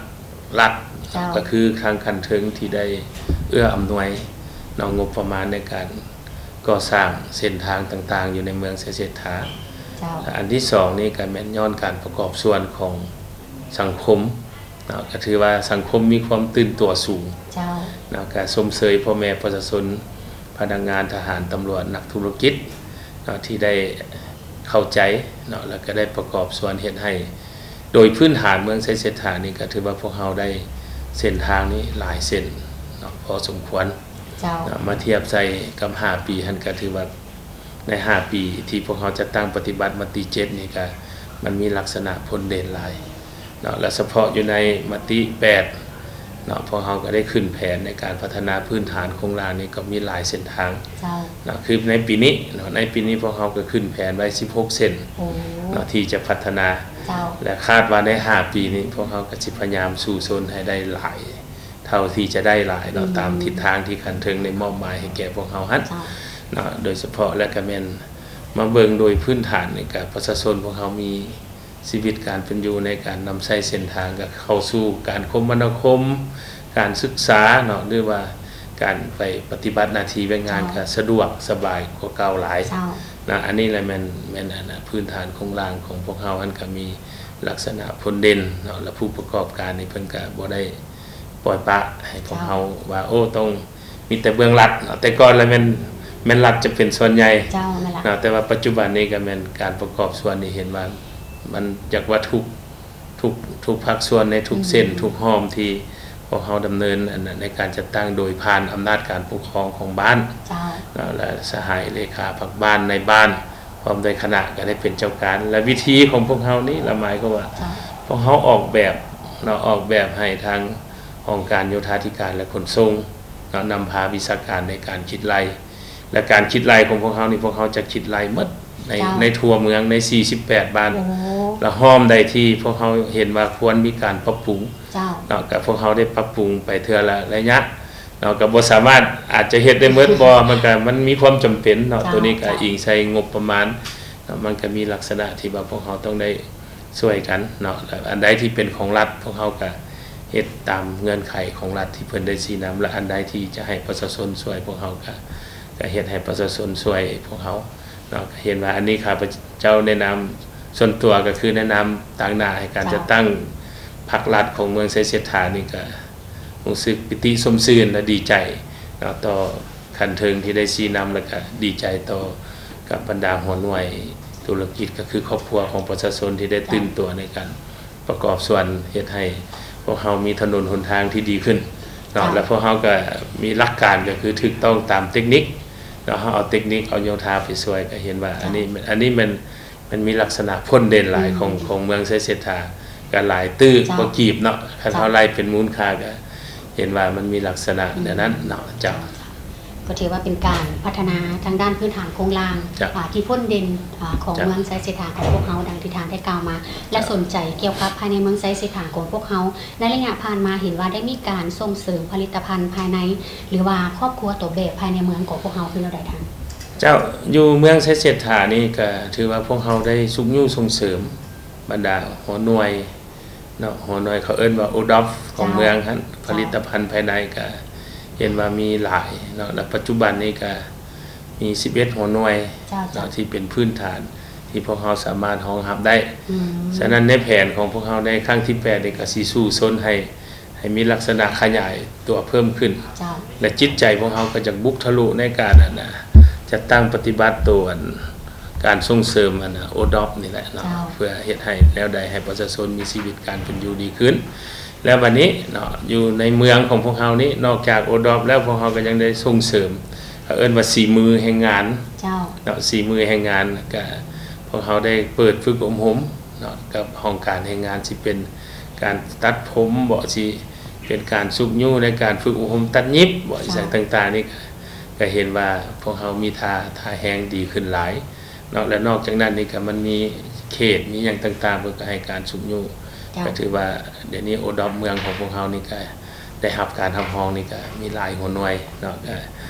ລັດ. ເຈົ້າ. ກໍຄືທາງຂັ້ນເທິງທີ່ໄດ້ເອື້ອອຳນວຍ ເນາະ ງົບປະມານໃນການກໍ່ສ້າງເສັ້ນທາງຕ່າງໆ ຢູ່ໃນເມືອງໄຊເສດຖາ. ເຈົ້າ. ແລະ ອັນທີສອງນີ້ກໍແມ່ນຍ້ອນການປະກອບສ່ວນຂອງສັງຄົມເນາະ ກໍຖືວ່າສັງຄົມມີຄວາມຕື່ນຕົວສູງ. ເຈົ້າ. ເນາະ ກໍຊົມເຊີຍພໍ່ແມ່ປະຊາຊົນ, ພະນັກງານ, ທະຫານ, ຕຳຫຼວດ, ນັກທຸລະກິດເນາະ ທີ່ໄດ້ເຂົ້າໃຈເນາະ ແລ້ວກໍໄດ້ປະກອບສ່ວນເຮັດໃຫ້ ໂດຍພື້ນຖານເມືອງໄຊເສດຖານີ້ ກໍຖືວ່າພວກເຮົາໄດ້ເສັ້ນທາງນີ້ຫຼາຍເສັ້ນເນາະ ພໍສົມຄວນ. ເຈົ້າ. ເນາະ ມາທຽບໃສ່ກັບຫ້າປີຫັ້ນ ກໍຖືວ່າໃນຫ້າປີທີ່ພວກເຮົາຈັດຕັ້ງປະຕິບັດມະຕິເຈັດນີ້ ກໍມັນມີລັກສະນະພົ້ນເດັ່ນຫຼາຍເນາະ ແລະ ສະເພາະຢູ່ໃນມະຕິແປດເນາະ ພວກເຮົາກໍໄດ້ຂຶ້ນແຜນໃນການພັດທະນາພື້ນຖານໂຄງລ່າງນີ້ ກໍມີຫຼາຍເສັ້ນທາງ. ເຈົ້າ. ເນາະ ຄືໃນປີນີ້ເນາະ ໃນປີນີ້ພວກເຮົາກໍຂຶ້ນແຜນໄວ້ສິບຫົກເສັ້ນ ໂອ້ ເນາະ ທີ່ຈະພັດທະນາ. ເຈົ້າ. ແລະ ຄາດວ່າໃນຫ້າປີນີ້ ພວກເຮົາກໍຊິພະຍາຍາມສູ້ຊົນໃຫ້ໄດ້ຫຼາຍເທົ່າທີ່ຈະໄດ້ຫຼາຍເນາະ ອືມ ຕາມທິດທາງທີ່ຂັ້ນເທິງໄດ້ມອບໝາຍໃຫ້ແກ່ພວກເຮົາຫັ້ນ. ເຈົ້າ. ເນາະ ໂດຍສະເພາະແລ້ວກໍແມ່ນມາເບິ່ງໂດຍພື້ນຖານນີ້ ກໍປະຊາຊົນພວກເຮົາມີຊີວິດການເປັນຢູ່ໃນການນຳໃຊ້ເສັ້ນທາງ ກໍເຂົ້າສູ່ການຄົມມະນາຄົມ, ການສຶກສາເນາະ ຫຼືວ່າການໄປປະຕິບັດໜ້າທີ່ວຽກງານ ເຈົ້າ ກໍສະດວກສະບາຍກວ່າເກົ່າຫຼາຍ. ເຈົ້າ. ນະ ອັນນີ້ແຫຼະແມ່ນ ແມ່ນອັນນະ ພື້ນຖານໂຄງລ່າງຂອງພວກເຮົາຫັ້ນກໍມີລັກສະນະພົ້ນເດັ່ນເນາະ ແລະ ຜູ້ປະກອບການນີ້ເພິ່ນກໍບໍ່ໄດ້ປ່ອຍປະໃຫ້ພວກ ເຈົ້າ ເຮົາວ່າ ໂອ້ ຕ້ອງມີແຕ່ເບື້ອງລັດເນາະ ແຕ່ກ່ອນລະແມ່ນ ແມ່ນລັດຈະເປັນສ່ວນໃຫຍ່. ເຈົ້າ ແມ່ນລະ. ເນາະ ແຕ່ວ່າປັດຈຸບັນນີ້ກໍແມ່ນການປະກອບສ່ວນນີ້ເຫັນວ່າມັນຈັກວ່າທຸກ ທຸກ ທຸກພາກສ່ວນໃນທຸກເສັ້ນ ອືມ ທຸກຮ່ອມທີ່ພວກເຮົາດຳເນີນອັນນັ້ນໃນການຈັດຕັ້ງໂດຍຜ່ານອຳນາດການປົກຄອງຂອງບ້ານ. ເຈົ້າ. ເນາະ ແລະ ສະຫາຍເລຂາພັກບ້ານ ນາຍບ້ານ ພ້ອມດ້ວຍຄະນະກໍໄດ້ເປັນເຈົ້າການ ແລະ ວິທີຂອງພວກເຮົານີ້ລະໝາຍຄວາມວ່າ ເຈົ້າ ພວກເຮົາອອກແບບເນາະ ອອກແບບໃຫ້ທາງຫ້ອງການໂຍທາທິການ ແລະ ຂົນສົ່ງເນາະ ນຳພາວິຊາການໃນການຄິດໄລ່ ແລະ ການຄິດໄລ່ຂອງພວກເຮົານີ້ ພວກເຮົາຈະຄິດໄລ່ໝົດໃນ ເຈົ້າ ໃນທົ່ວເມືອງໃນສີ່ສິບແປດບ້ານ. ໂອ້ ແລະ ຮ່ອມໃດທີ່ພວກເຮົາເຫັນວ່າຄວນມີການປັບປຸງ ເຈົ້າ ເນາະ ກໍພວກເຮົາໄດ້ປັບປຸງໄປເທື່ອລະໄລຍະເນາະ ກໍບໍ່ສາມາດອາດຈະເຮັດໄດ້ໝົດບໍ່ ມັນກໍ ມັນມີຄວາມຈຳເປັນເນາະ. ເຈົ້າ. ໂຕນີ້ກໍ ເຈົ້າ ອີງໃສ່ງົບປະມານເນາະ ມັນກໍມີລັກສະນະທີ່ວ່າພວກເຮົາຕ້ອງໄດ້ຊ່ວຍກັນເນາະ ແລະ ອັນໃດທີ່ເປັນຂອງລັດ ພວກເຮົາກໍເຮັດຕາມເງື່ອນໄຂຂອງລັດທີ່ເພິ່ນໄດ້ຊີ້ນຳ ແລະ ອັນໃດທີ່ຈະໃຫ້ປະຊາຊົນຊ່ວຍ ພວກເຮົາກໍ ກໍເຮັດໃຫ້ປະຊາຊົນຊ່ວຍພວກເຮົາເນາະ. ກໍເຫັນວ່າອັນນີ້ຂ້າພະເຈົ້າໃນນາມສ່ວນຕົວ ກໍຄືໃນນາມຕາງໜ້າໃຫ້ການ ເຈົ້າ ຈັດຕັ້ງພັກລັດຂອງເມືອງໄຊເສດຖານີ້ ກໍຮູ້ສຶກປີຕິຊົມຊື່ນ ແລະ ດີໃຈເນາະ ຕໍ່ຂັ້ນເທິງທີ່ໄດ້ຊີ້ນຳ ແລະ ກໍດີໃຈຕໍ່ກັບບັນດາຫົວໜ່ວຍທຸລະກິດ ກໍຄືຄອບຄົວຂອງປະຊາຊົນທີ່ໄດ້ ເຈົ້າ ຕື່ນຕົວໃນການ ປະກອບສ່ວນເຮັດໃຫ້ພວກເຮົາມີຖະໜົນຫົນທາງທີ່ດີຂຶ້ນເນາະ. ເຈົ້າ. ແລະ ພວກເຮົາກໍມີຫຼັກການກໍຄືຖືກຕ້ອງຕາມເຕັກນິກເນາະ ເຮົາເອົາເຕັກນິກ ເອົາໂຍທາໄປຊ່ວຍ ກໍເຫັນວ່າ ເຈົ້າ ອັນນີ້ ອັນນີ້ແມ່ນ ມັນມີລັກສະນະພົ້ນເດັ່ນຫຼາຍ ອືມ ຂອງ ຂອງເມືອງໄຊເສດຖາ ກໍຫຼາຍຕື້ ເຈົ້າ ກວ່າກີບເນາະ ຄັນ ເຈົ້າ ເຮົາໄລ່ເປັນມູນຄ່າກໍເຫັນວ່າມັນມີລັກສະນະ ອືມ ແນວນັ້ນເນາະ. ເຈົ້າ. ເຈົ້າ. ກໍຖືວ່າເປັນການພັດທະນາທາງດ້ານພື້ນຖານໂຄງລ່າງ ເຈົ້າ ອາ ທີ່ພົ້ນເດັ່ນ ອາ ຂອງ ເຈົ້າ ເມືອງໄຊເສດຖາຂອງພວກເຮົາ ດັ່ງທີ່ທ່ານໄດ້ກ່າວມາ ແລະ ເຈົ້າ ສົນໃຈກ່ຽວກັບພາຍໃນເມືອງໄຊເສດຖາຂອງພວກເຮົາ ໃນໄລຍະຜ່ານມາເຫັນວ່າໄດ້ມີການສົ່ງເສີມຜະລິດຕະພັນພາຍໃນ ຫຼືວ່າຄອບຄົວຕົວແບບພາຍໃນເມືອງຂອງພວກເຮົາຄືແນວໃດທ່ານ? ເຈົ້າ, ຢູ່ເມືອງໄຊເສດຖານີ້ກໍຖືວ່າພວກເຮົາໄດ້ຊຸກຍູ້ສົ່ງເສີມບັນດາຫົວໜ່ວຍ ເນາະ ຫົວໜ່ວຍເຂົາເອີ້ນວ່າໂອດອບຂອງ ເຈົ້າ ເມືອງຫັ້ນ ເຈົ້າ ຜະລິດຕະພັນພາຍໃນກະເຫັນວ່າມີຫຼາຍເນາະ ແລະ ປັດຈຸບັນນີ້ກະມີສິບເອັດຫົວໜ່ວຍ ເຈົ້າ ເນາະ ເຈົ້າ ທີ່ເປັນພື້ນຖານທີ່ພວກເຮົາສາມາດຮອງຮັບໄດ້ ອືມ ສະນັ້ນໃນແຜນຂອງພວກເຮົາໃນຄັ້ງທີແປດນີ້ກະຊິສູ້ຊົນໃຫ້ ໃຫ້ມີລັກສະນະຂະຫຍາຍຕົວເພີ່ມຂຶ້ນ ເຈົ້າ ແລະ ຈິດໃຈພວກເຮົາກໍຢາກບຸກທະລຸໃນການ ອັນນະ ຈັດຕັ້ງປະຕິບັດໂຕ ອັນ ການສົ່ງເສີມ ອັນນະ ໂອດອບນີ້ແຫຼະເນາະ ເຈົ້າ ເພື່ອເຮັດໃຫ້ແນວໃດໃຫ້ປະຊາຊົນມີຊີວິດການເປັນຢູ່ດີຂຶ້ນ ແລ້ວບັດນີ້ເນາະ ຢູ່ໃນເມືອງຂອງພວກເຮົານີ້ ນອກຈາກໂອດອບແລ້ວ ພວກເຮົາກໍຍັງໄດ້ສົ່ງເສີມ ເຂົາເອີ້ນວ່າສີມືແຮງງານ ເຈົ້າ ເນາະ ສີມືແຮງງານ ກະພວກເຮົາໄດ້ເປີດຝຶກອົບຮົມເນາະ ກັບຫ້ອງການແຮງງານ ຊິເປັນການຕັດຜົມບໍ ຊິເປັນການຊຸກຍູ້ໃນການຝຶກອົບຮົມຕັດຫຍິບບໍ ເຈົ້າ ອີ່ຫຍັງຕ່າງໆນີ້ ກະ ກະເຫັນວ່າພວກເຮົາມີທ່າ ທ່າແຮງດີຂຶ້ນຫຼາຍເນາະ ແລະ ນອກຈາກນັ້ນນີ້ກະມັນມີເຂດ ມີຫຍັງຕ່າງໆ ເພິ່ນກະໃຫ້ການຊຸກຍູ້ ເຈົ້າ ກະຖືວ່າດຽວນີ້ໂອດອບເມືອງຂອງພວກເຮົານີ້ກະໄດ້ຮັບການຮັບຮອງນີ້ກະມີຫຼາຍຫົວໜ່ວຍເນາະ ກະ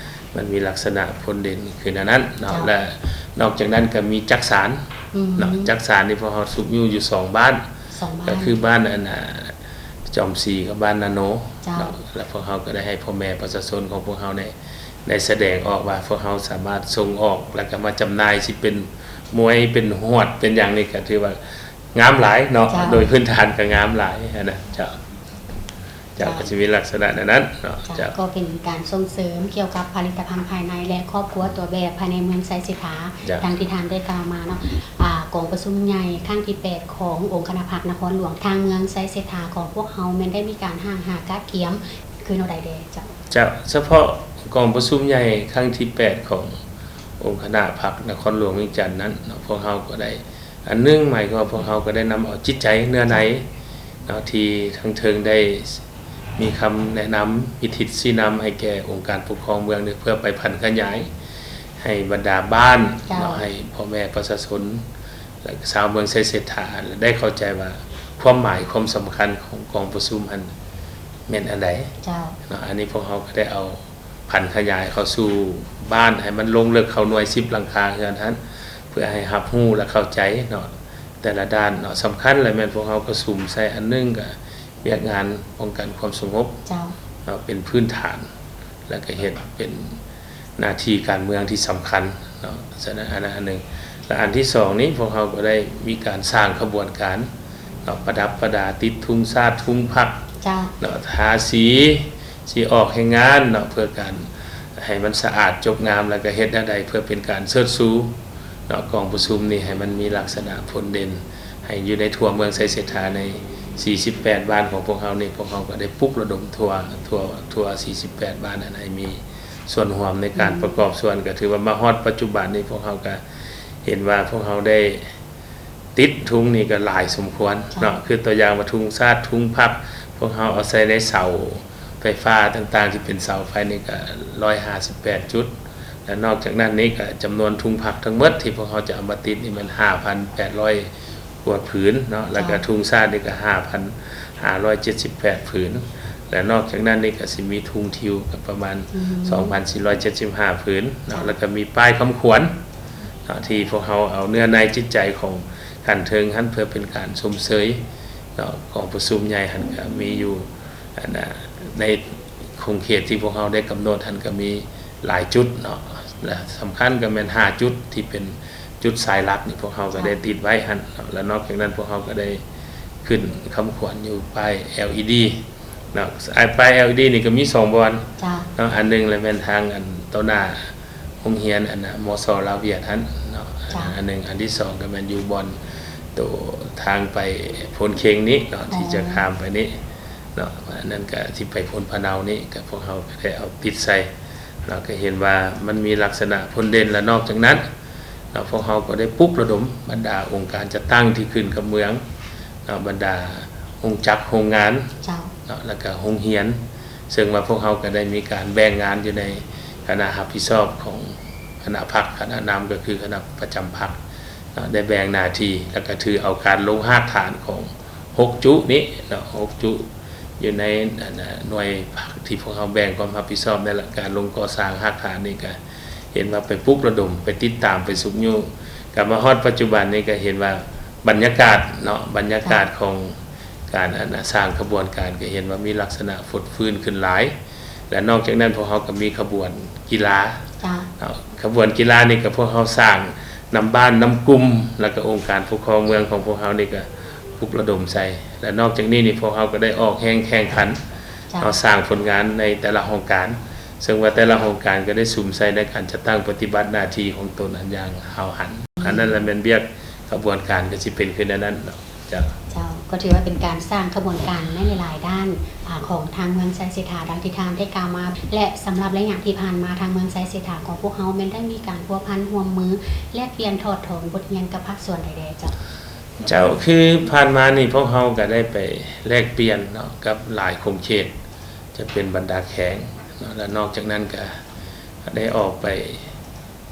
ມັນມີລັກສະນະພົ້ນເດັ່ນຄືແນວນັ້ນເນາະ ເຈົ້າ ແລະ ນອກຈາກນັ້ນກະມີຈັກສານ ອືມ ເນາະ ຈັກສານນີ້ພວກເຮົາຊຸກຍູ້ຢູ່ສອງບ້ານ ສອງບ້ານ ກະຄືບ້ານ ອັນ ອາ ຈອມສີກັບບ້ານນາໂນ ເຈົ້າ ເນາະ ແລະ ພວກເຮົາກໍໄດ້ໃຫ້ພໍ່ແມ່ປະຊາຊົນຂອງພວກເຮົານີ້ ໄດ້ສະແດງອອກວ່າພວກເຮົາສາມາດສົ່ງອອກ ແລ້ວກໍມາຈຳໜ່າຍ ຊິເປັນໝວຍ ເປັນຫວດ ເປັນຫຍັງນີ້ ກໍຖືວ່າງາມຫຼາຍເນາະ. ເຈົ້າ. ໂດຍພື້ນຖານກໍງາມຫຼາຍຫັ້ນນະ. ເຈົ້າ. ເຈົ້າ. ເຈົ້າ ກໍຊິມີລັກສະນະແນວນັ້ນເນາະ. ເຈົ້າ. ເຈົ້າ ກໍເປັນການສົ່ງເສີມກ່ຽວກັບຜະລິດຕະພັນພາຍໃນ ແລະ ຄອບຄົວຕົວແບບພາຍໃນເມືອງໄຊເສດຖາ ເຈົ້າ. ດັ່ງທີ່ທ່ານໄດ້ກ່າວມາເນາະ. ອ່າ ກອງປະຊຸມໃຫຍ່ຄັ້ງທີແປດ ຂອງອົງຄະນະພັກນະຄອນຫຼວງ ທາງເມືອງໄຊເສດຖາຂອງພວກເຮົາ ແມ່ນໄດ້ມີການຮ່າງຫາກະກຽມຄືແນວໃດແດ່ເຈົ້າ? ເຈົ້າ. ສະເພາະກອງປະຊຸມໃຫຍ່ຄັ້ງທີແປດ ຂອງອົງຄະນະພັກນະຄອນຫຼວງວຽງຈັນນັ້ນເນາະ, ພວກເຮົາກໍໄດ້ ອັນໜຶ່ງ ໝາຍຄວາມວ່າພວກເຮົາກໍໄດ້ນຳເອົາຈິດໃຈເນື້ອໃນເນາະ ທີ່ທາງເທິງໄດ້ມີຄຳແນະນຳ ມີທິດຊີ້ນຳໃຫ້ແກ່ອົງການປົກຄອງເມືອງ ເພື່ອໄປຜັນຂະຫຍາຍໃຫ້ບັນດາບ້ານ ເຈົ້າ. ເນາະ, ໃຫ້ພໍ່ແມ່ປະຊາຊົນ ແລະ ຊາວເມືອງໄຊເສດຖາ ໄດ້ເຂົ້າໃຈວ່າຄວາມໝາຍຄວາມສຳຄັນຂອງກອງປະຊຸມຫັ້ນແມ່ນອັນໃດ. ເຈົ້າ. ເນາະ, ອັນນີ້ພວກເຮົາກໍໄດ້ເອົາ ຜັນຂະຫຍາຍເຂົ້າສູ່ບ້ານ ໃຫ້ມັນລົງເລິກເຂົ້າໜ່ວຍສິບຫຼັງຄາເຮືອນຫັ້ນ ເພື່ອໃຫ້ຮັບຮູ້ ແລະ ເຂົ້າໃຈເນາະ ແຕ່ລະດ້ານເນາະ. ສຳຄັນແລ້ວແມ່ນພວກເຮົາກໍສຸມໃສ່ອັນໜຶ່ງ ກໍວຽກງານປ້ອງກັນຄວາມສະຫງົບ ເຈົ້າ. ເນາະ ເປັນພື້ນຖານ ແລ້ວກໍເຮັດເປັນໜ້າທີ່ການເມືອງທີ່ສຳຄັນເນາະ. ສະນັ້ນ ອັນນັ້ນອັນໜຶ່ງ ແລະ ອັນທີສອງນີ້ ພວກເຮົາກໍໄດ້ມີການສ້າງຂະບວນການ ເນາະ ປະດັບປະດາ ຕິດທຸງຊາດ ທຸງພັກ ເຈົ້າ. ເນາະ ທາສີ ສີອອກແຮງງານເນາະ ເພື່ອການໃຫ້ມັນສະອາດຈົບງາມ ແລ້ວກໍເຮັດແນວໃດເພື່ອເປັນການເຊີດຊູເນາະ ກອງປະຊຸມນີ້ໃຫ້ມັນມີລັກສະນະໂດດເດັ່ນ ໃຫ້ຢູ່ໃນທົ່ວເມືອງໄຊເສດຖາ ໃນສີ່ສິບແປດບ້ານຂອງພວກເຮົານີ້ ພວກເຮົາກໍໄດ້ປຸກລະດົມທົ່ວ ທົ່ວ ທົ່ວສີ່ສິບແປດບ້ານນັ້ນ ໃຫ້ມີສ່ວນຮ່ວມໃນການ ອືມ ປະກອບສ່ວນ. ກໍຖືວ່າມາຮອດປັດຈຸບັນນີ້ ພວກເຮົາກໍເຫັນວ່າພວກເຮົາໄດ້ ຕິດທຸງນີ້ກໍຫຼາຍສົມຄວນເນາະ ເຈົ້າ. ຄືຕົວຢ່າງວ່າທຸງຊາດ ທຸງພັກ ພວກເຮົາເອົາໃສ່ໃນເສົາໄຟຟ້າຕ່າງໆ ທີ່ເປັນເສົາໄຟນີ້ກໍຮ້ອຍຫ້າສິບແປດຈຸດ ແລະ ນອກຈາກນັ້ນນີ້ກໍຈຳນວນທຸງພັກທັງໝົດທີ່ພວກເຮົາຈະເອົາມາຕິດນີ້ແມ່ນຫ້າພັນແປດຮ້ອຍກວ່າຜືນເນາະ ເຈົ້າ. ແລ້ວກໍທຸງຊາດນີ້ກໍຫ້າພັນຫ້າຮ້ອຍເຈັດສິບແປດຜືນ ແລະ ນອກຈາກນັ້ນນີ້ກໍຊິມີທຸງທິວກໍປະມານ ອືມ ສອງພັນສີ່ຮ້ອຍເຈັດສິບຫ້າຜືນເນາະ ເຈົ້າ. ແລ້ວກໍມີປ້າຍຄຳຂວັນ ເນາະ ທີ່ພວກເຮົາເອົາເນື້ອໃນຈິດໃຈຂອງຂັ້ນເທິງຫັ້ນ ເພື່ອເປັນການຊົມເຊີຍເນາະ ກອງປະຊຸມໃຫຍ່ຫັ້ນ ກໍມີຢູ່ ອັນນ່າ ໃນຂົງເຂດທີ່ພວກເຮົາໄດ້ກຳນົດຫັ້ນ ກໍມີຫຼາຍຈຸດເນາະ ແລະ ສຳຄັນກໍແມ່ນຫ້າຈຸດ ທີ່ເປັນຈຸດສາຍຫຼັກນີ້ ພວກເຮົາກໍໄດ້ຕິດໄວ້ຫັ້ນເນາະ ແລະ ນອກຈາກນັ້ນ ພວກເຮົາກໍໄດ້ຂຶ້ນຄຳຂວັນຢູ່ປ້າຍ ແອລອີດີ ເນາະ ໄອ້ປ້າຍ ແອລອີດີ ນີ້ກໍມີສອງບ່ອນ ເຈົ້າ. ເນາະ ອັນໜຶ່ງລະແມ່ນທາງອັນຕໍ່ໜ້າໂຮງຮຽນອັນນ່າ ມສ ລາວຫວຽດຫັ້ນເນາະ ເຈົ້າ. ອັນໜຶ່ງ ອັນທີສອງກໍແມ່ນຢູ່ບ່ອນໂຕທາງໄປໂພນເຄັງນີ້ເນາະ ອໍ ທີ່ຈະຂ້າມໄປນີ້ເນາະ ອັນນັ້ນກໍທີ່ໄປໂພນພະເນົານີ້ ກໍພວກເຮົາກໍໄດ້ເອົາຕິດໃສ່ເນາະ ກໍເຫັນວ່າມັນມີລັກສະນະໂດດເດັ່ນ ແລະ ນອກຈາກນັ້ນ ເນາະ ພວກເຮົາກໍໄດ້ປຸກລະດົມບັນດາອົງການຈັດຕັ້ງທີ່ຂຶ້ນກັບເມືອງເນາະ ບັນດາໂຮງຈັກໂຮງງານ ເຈົ້າ. ເນາະ ແລ້ວກະໂຮງຮຽນ ເຊິ່ງວ່າພວກເຮົາກໍໄດ້ມີການແບ່ງງານຢູ່ໃນຄະນະຮັບຜິດຊອບຂອງຄະນະພັກ ຄະນະນຳກໍຄືຄະນະປະຈຳພັກເນາະ ໄດ້ແບ່ງໜ້າທີ່ ແລ້ວກະຖືເອົາການລົງຮາກຖານຂອງ ຫົກຈຸນີ້ເນາະ ຫົກຈຸຢູ່ໃນ ອັນນ່າ ໜ່ວຍພັກທີ່ພວກເຮົາແບ່ງຄວາມຮັບຜິດຊອບໃນການລົງກໍ່ສ້າງຮາກຖານນີ້ ກະເຫັນວ່າໄປປຸກລະດົມ ໄປຕິດຕາມ ໄປຊຸກຍູ້ ກະມາຮອດປັດຈຸບັນນີ້ ກະເຫັນວ່າບັນຍາກາດເນາະ ບັນຍາກາດ ເຈົ້າ ຂອງການ ອັນນ່າ ສ້າງຂະບວນການ ກະເຫັນວ່າມີລັກສະນະຟົດຟື້ນຂຶ້ນຫຼາຍ ແລະ ນອກຈາກນັ້ນ ພວກເຮົາກໍມີຂະບວນກິລາ ເຈົ້າ. ເນາະ ຂະບວນກິລານີ້ກໍພວກເຮົາສ້າງນຳບ້ານນຳກຸ່ມ ແລ້ວກໍອົງການປົກຄອງເມືອງຂອງພວກເຮົານີ້ກໍປຸກລະດົມໃສ່ ແລະ ນອກຈາກນີ້ນີ້ ພວກເຮົາກໍໄດ້ອອກແຮງແຂ່ງຂັນ ເຈົ້າ. ເຮົາສ້າງຜົນງານໃນແຕ່ລະຫ້ອງການ ເຊິ່ງວ່າແຕ່ລະຫ້ອງການກໍໄດ້ສຸມໃສ່ໃນການຈັດຕັ້ງປະຕິບັດໜ້າທີ່ຂອງຕົນອັນຢ່າງຫ້າວຫັນ ອືມ ອັນນັ້ນລະແມ່ນວຽກຂະບວນການກໍຊິເປັນຄືແນວນັ້ນເນາະ. ເຈົ້າ. ເຈົ້າ ກໍຖືວ່າເປັນການສ້າງຂະບວນການໃນຫຼາຍໆດ້ານ ອາ ຂອງທາງເມືອງໄຊເສດຖາ ດັ່ງທີ່ທ່ານໄດ້ກ່າວມາ ແລະ ສຳລັບໄລຍະທີ່ຜ່ານມາ ທາງເມືອງໄຊເສດຖາຂອງພວກເຮົາແມ່ນໄດ້ມີການພົວພັນຮ່ວມມື ແລກປ່ຽນຖອດຖອນບົດຮຽນກັບພາກສ່ວນໃດແດ່ເຈົ້າ? ເຈົ້າ ຄືຜ່ານມານີ້ພວກເຮົາກໍໄດ້ໄປແລກປ່ຽນເນາະ ກັບຫຼາຍຂົງເຂດ ຈະເປັນບັນດາແຂວງເນາະ ແລະ ນອກຈາກນັ້ນກໍໄດ້ອອກໄປ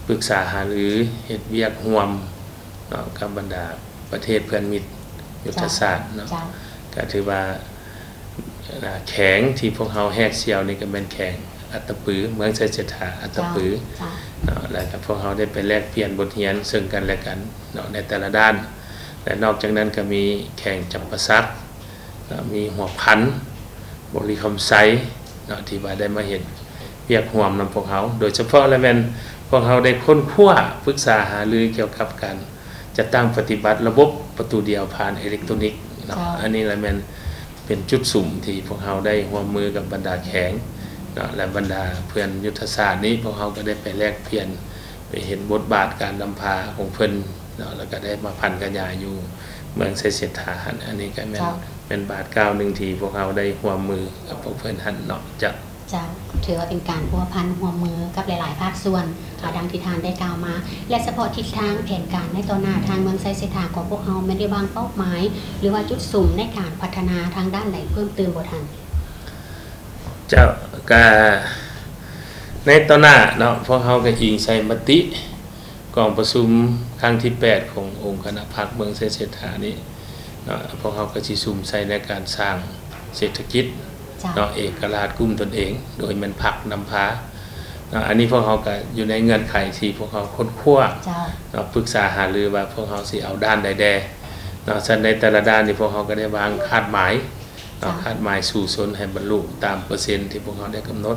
ປຶກສາຫາລືເຮັດວຽກຮ່ວມເນາະ ກັບບັນດາປະເທດເພື່ອນມິດຍຸດທະສາດເນາະ ເຈົ້າ. ກໍຖືວ່າ ອາ ແຂວງທີ່ພວກເຮົາແຮກສ່ຽວນີ້ກໍແມ່ນແຂວງອັດຕະປື ເມືອງໄຊເສດຖາ ອັດຕະປື ເຈົ້າ ເຈົ້າ ເນາະ ແລ້ວກໍພວກເຮົາໄດ້ໄປແລກປ່ຽນບົດຮຽນເຊິ່ງກັນແລະກັນເນາະ ໃນແຕ່ລະດ້ານ ແລະ ນອກຈາກນັ້ນກໍມີແຂວງຈຳປາສັກ ເນາະ ມີຫົວພັນ ບໍລິຄຳໄຊເນາະ ທີ່ວ່າໄດ້ມາເຮັດ ວຽກຮ່ວມນຳພວກເຮົາ, ໂດຍສະເພາະລະແມ່ນພວກເຮົາໄດ້ຄົ້ນຄວ້າປຶກສາຫາລືກ່ຽວກັບການຈັດຕັ້ງປະຕິບັດລະບົບປະຕູດຽວຜ່ານເອເລັກໂຕນິກເນາະ. ເຈົ້າ. ອັນນີ້ລະແມ່ນເປັນຈຸດສຸມທີ່ພວກເຮົາໄດ້ຮ່ວມມືກັບບັນດາແຂວງເນາະ ແລະ ບັນດາເພື່ອນຍຸດທະສາດນີ້ ພວກເຮົາກໍໄດ້ໄປແລກປ່ຽນ ໄປເຫັນບົດບາດການນຳພາຂອງເພິ່ນເນາະ ແລ້ວກໍໄດ້ມາຜັນຂະຫຍາຍຢູ່ເມືອງໄຊເສດຖາຫັ້ນ. ອັນນີ້ກໍແມ່ນ ເຈົ້າ ແມ່ນບາດກ້າວໜຶ່ງທີ່ພວກເຮົາໄດ້ຮ່ວມມືກັບພວກເພິ່ນຫັ້ນເນາະ. ເຈົ້າ. ເຈົ້າ ຖືວ່າເປັນການພົວພັນຮ່ວມມືກັບຫຼາຍໆພາກສ່ວນ ອ່າ ດັ່ງທີ່ທ່ານໄດ້ກ່າວມາ ແລະ ສະເພາະທິດທາງແຜນການໃນຕໍ່ໜ້າ ທາງເມືອງໄຊເສດຖາຂອງພວກເຮົາແມ່ນໄດ້ວາງເປົ້າໝາຍ ຫຼືວ່າຈຸດສຸມໃນການພັດທະນາທາງດ້ານໃດເພີ່ມຕື່ມບໍ່ທ່ານ? ເຈົ້າ, ກະໃນຕໍ່ໜ້າເນາະ ພວກເຮົາກະອີງໃສ່ມະຕິກອງປະຊຸມຄັ້ງທີແປດຂອງອົງຄະນະພັກເມືອງໄຊເສດຖານີ້ເນາະ, ພວກເຮົາກະຊິສຸມໃສ່ໃນການສ້າງເສດຖະກິດ ເຈົ້າ ເນາະ ເອກະລາດກຸ້ມຕົນເອງ ໂດຍແມ່ນພັກນຳພາເນາະ. ອັນນີ້ພວກເຮົາກະຢູ່ໃນເງື່ອນໄຂທີ່ພວກເຮົາຄົ້ນຄວ້າ ເຈົ້າ ເນາະ ປຶກສາຫາລືວ່າພວກເຮົາຊິເອົາດ້ານໃດແດ່ເນາະ. ສະນັ້ນໃນແຕ່ລະດ້ານນີ້ພວກເຮົາກະໄດ້ວາງຄາດໝາຍ ເຈົ້າ ຄາດໝາຍສູ້ຊົນໃຫ້ບັນລຸຕາມເປີເຊັນທີ່ພວກເຮົາໄດ້ກຳນົດ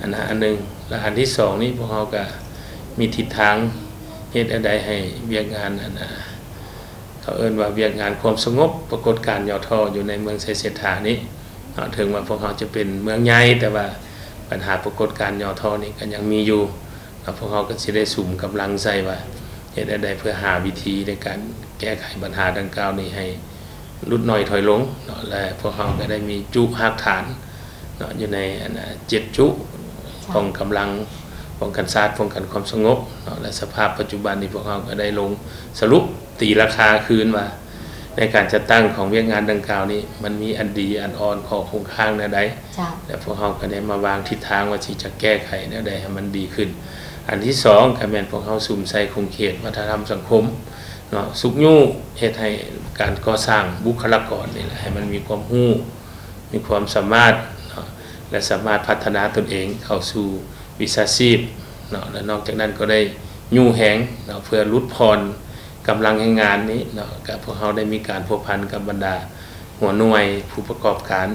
ອັນນັ້ນອັນໜຶ່ງ. ແລະ ອັນທີສອງນີ້ ພວກເຮົາກະມີທິດທາງເຮັດແນວໃດໃຫ້ວຽກງານ ອັນນ່າ ເຂົາເອີ້ນວ່າວຽກງານຄວາມສະຫງົບ ປາກົດການຫຍໍ້ທໍ້ຢູ່ໃນເມືອງໄຊເສດຖານີ້ເນາະ. ເຖິງວ່າພວກເຮົາຈະເປັນເມືອງໃຫຍ່ ແຕ່ວ່າບັນຫາປາກົດການຫຍໍ້ທໍ້ນີ້ກະຍັງມີຢູ່ ແລ້ວພວກເຮົາກໍຊິໄດ້ສຸມກຳລັງໃສ່ວ່າ ເຮັດແນວໃດເພື່ອຫາວິທີໃນການແກ້ໄຂບັນຫາດັ່ງກ່າວນີ້ໃຫ້ຫຼຸດໜ້ອຍຖອຍລົງເນາະ. ແລະ ພວກເຮົາກໍໄດ້ມີຈຸຮາກຖານເນາະ ຢູ່ໃນ ອັນນ່າ ເຈັດຈຸ ເຈົ້າ ຂອງກຳລັງປ້ອງກັນຊາດ ປ້ອງກັນຄວາມສະຫງົບເນາະ. ແລະ ສະພາບປັດຈຸບັນນີ້ ພວກເຮົາກໍໄດ້ລົງສະຫຼຸບຕີລາຄາຄືນວ່າ ໃນການຈັດຕັ້ງຂອງວຽກງານດັ່ງກ່າວນີ້ ມັນມີອັນດີ ອັນອ່ອນ ຂໍ້ຄົງຄ້າງແນວໃດ ເຈົ້າ ແລະ ພວກເຮົາກໍໄດ້ມາວາງທິດທາງວ່າຊິຈະແກ້ໄຂແນວໃດໃຫ້ມັນດີຂຶ້ນ. ອັນທີສອງກໍແມ່ນພວກເຮົາສຸມໃສ່ຂົງເຂດວັດທະນະທຳສັງຄົມເນາະ ຊຸກຍູ້ເຮັດໃຫ້ການກໍ່ສ້າງບຸກຄະລາກອນນີ້ແຫຼະ ໃຫ້ມັນມີຄວາມຮູ້ ມີຄວາມສາມາດເນາະ ແລະ ສາມາດພັດທະນາຕົນເອງເຂົ້າສູ່ວິຊາຊີບເນາະ. ແລະ ນອກຈາກນັ້ນກໍໄດ້ຍູ້ແຮງເນາະ ເພື່ອຫຼຸດຜ່ອນ ກຳລັງແຮງງານນີ້ເນາະ ກະພວກເຮົາໄດ້ມີການພົວພັນກັບບັນດາຫົວໜ່ວຍຜູ້ປະກອບການ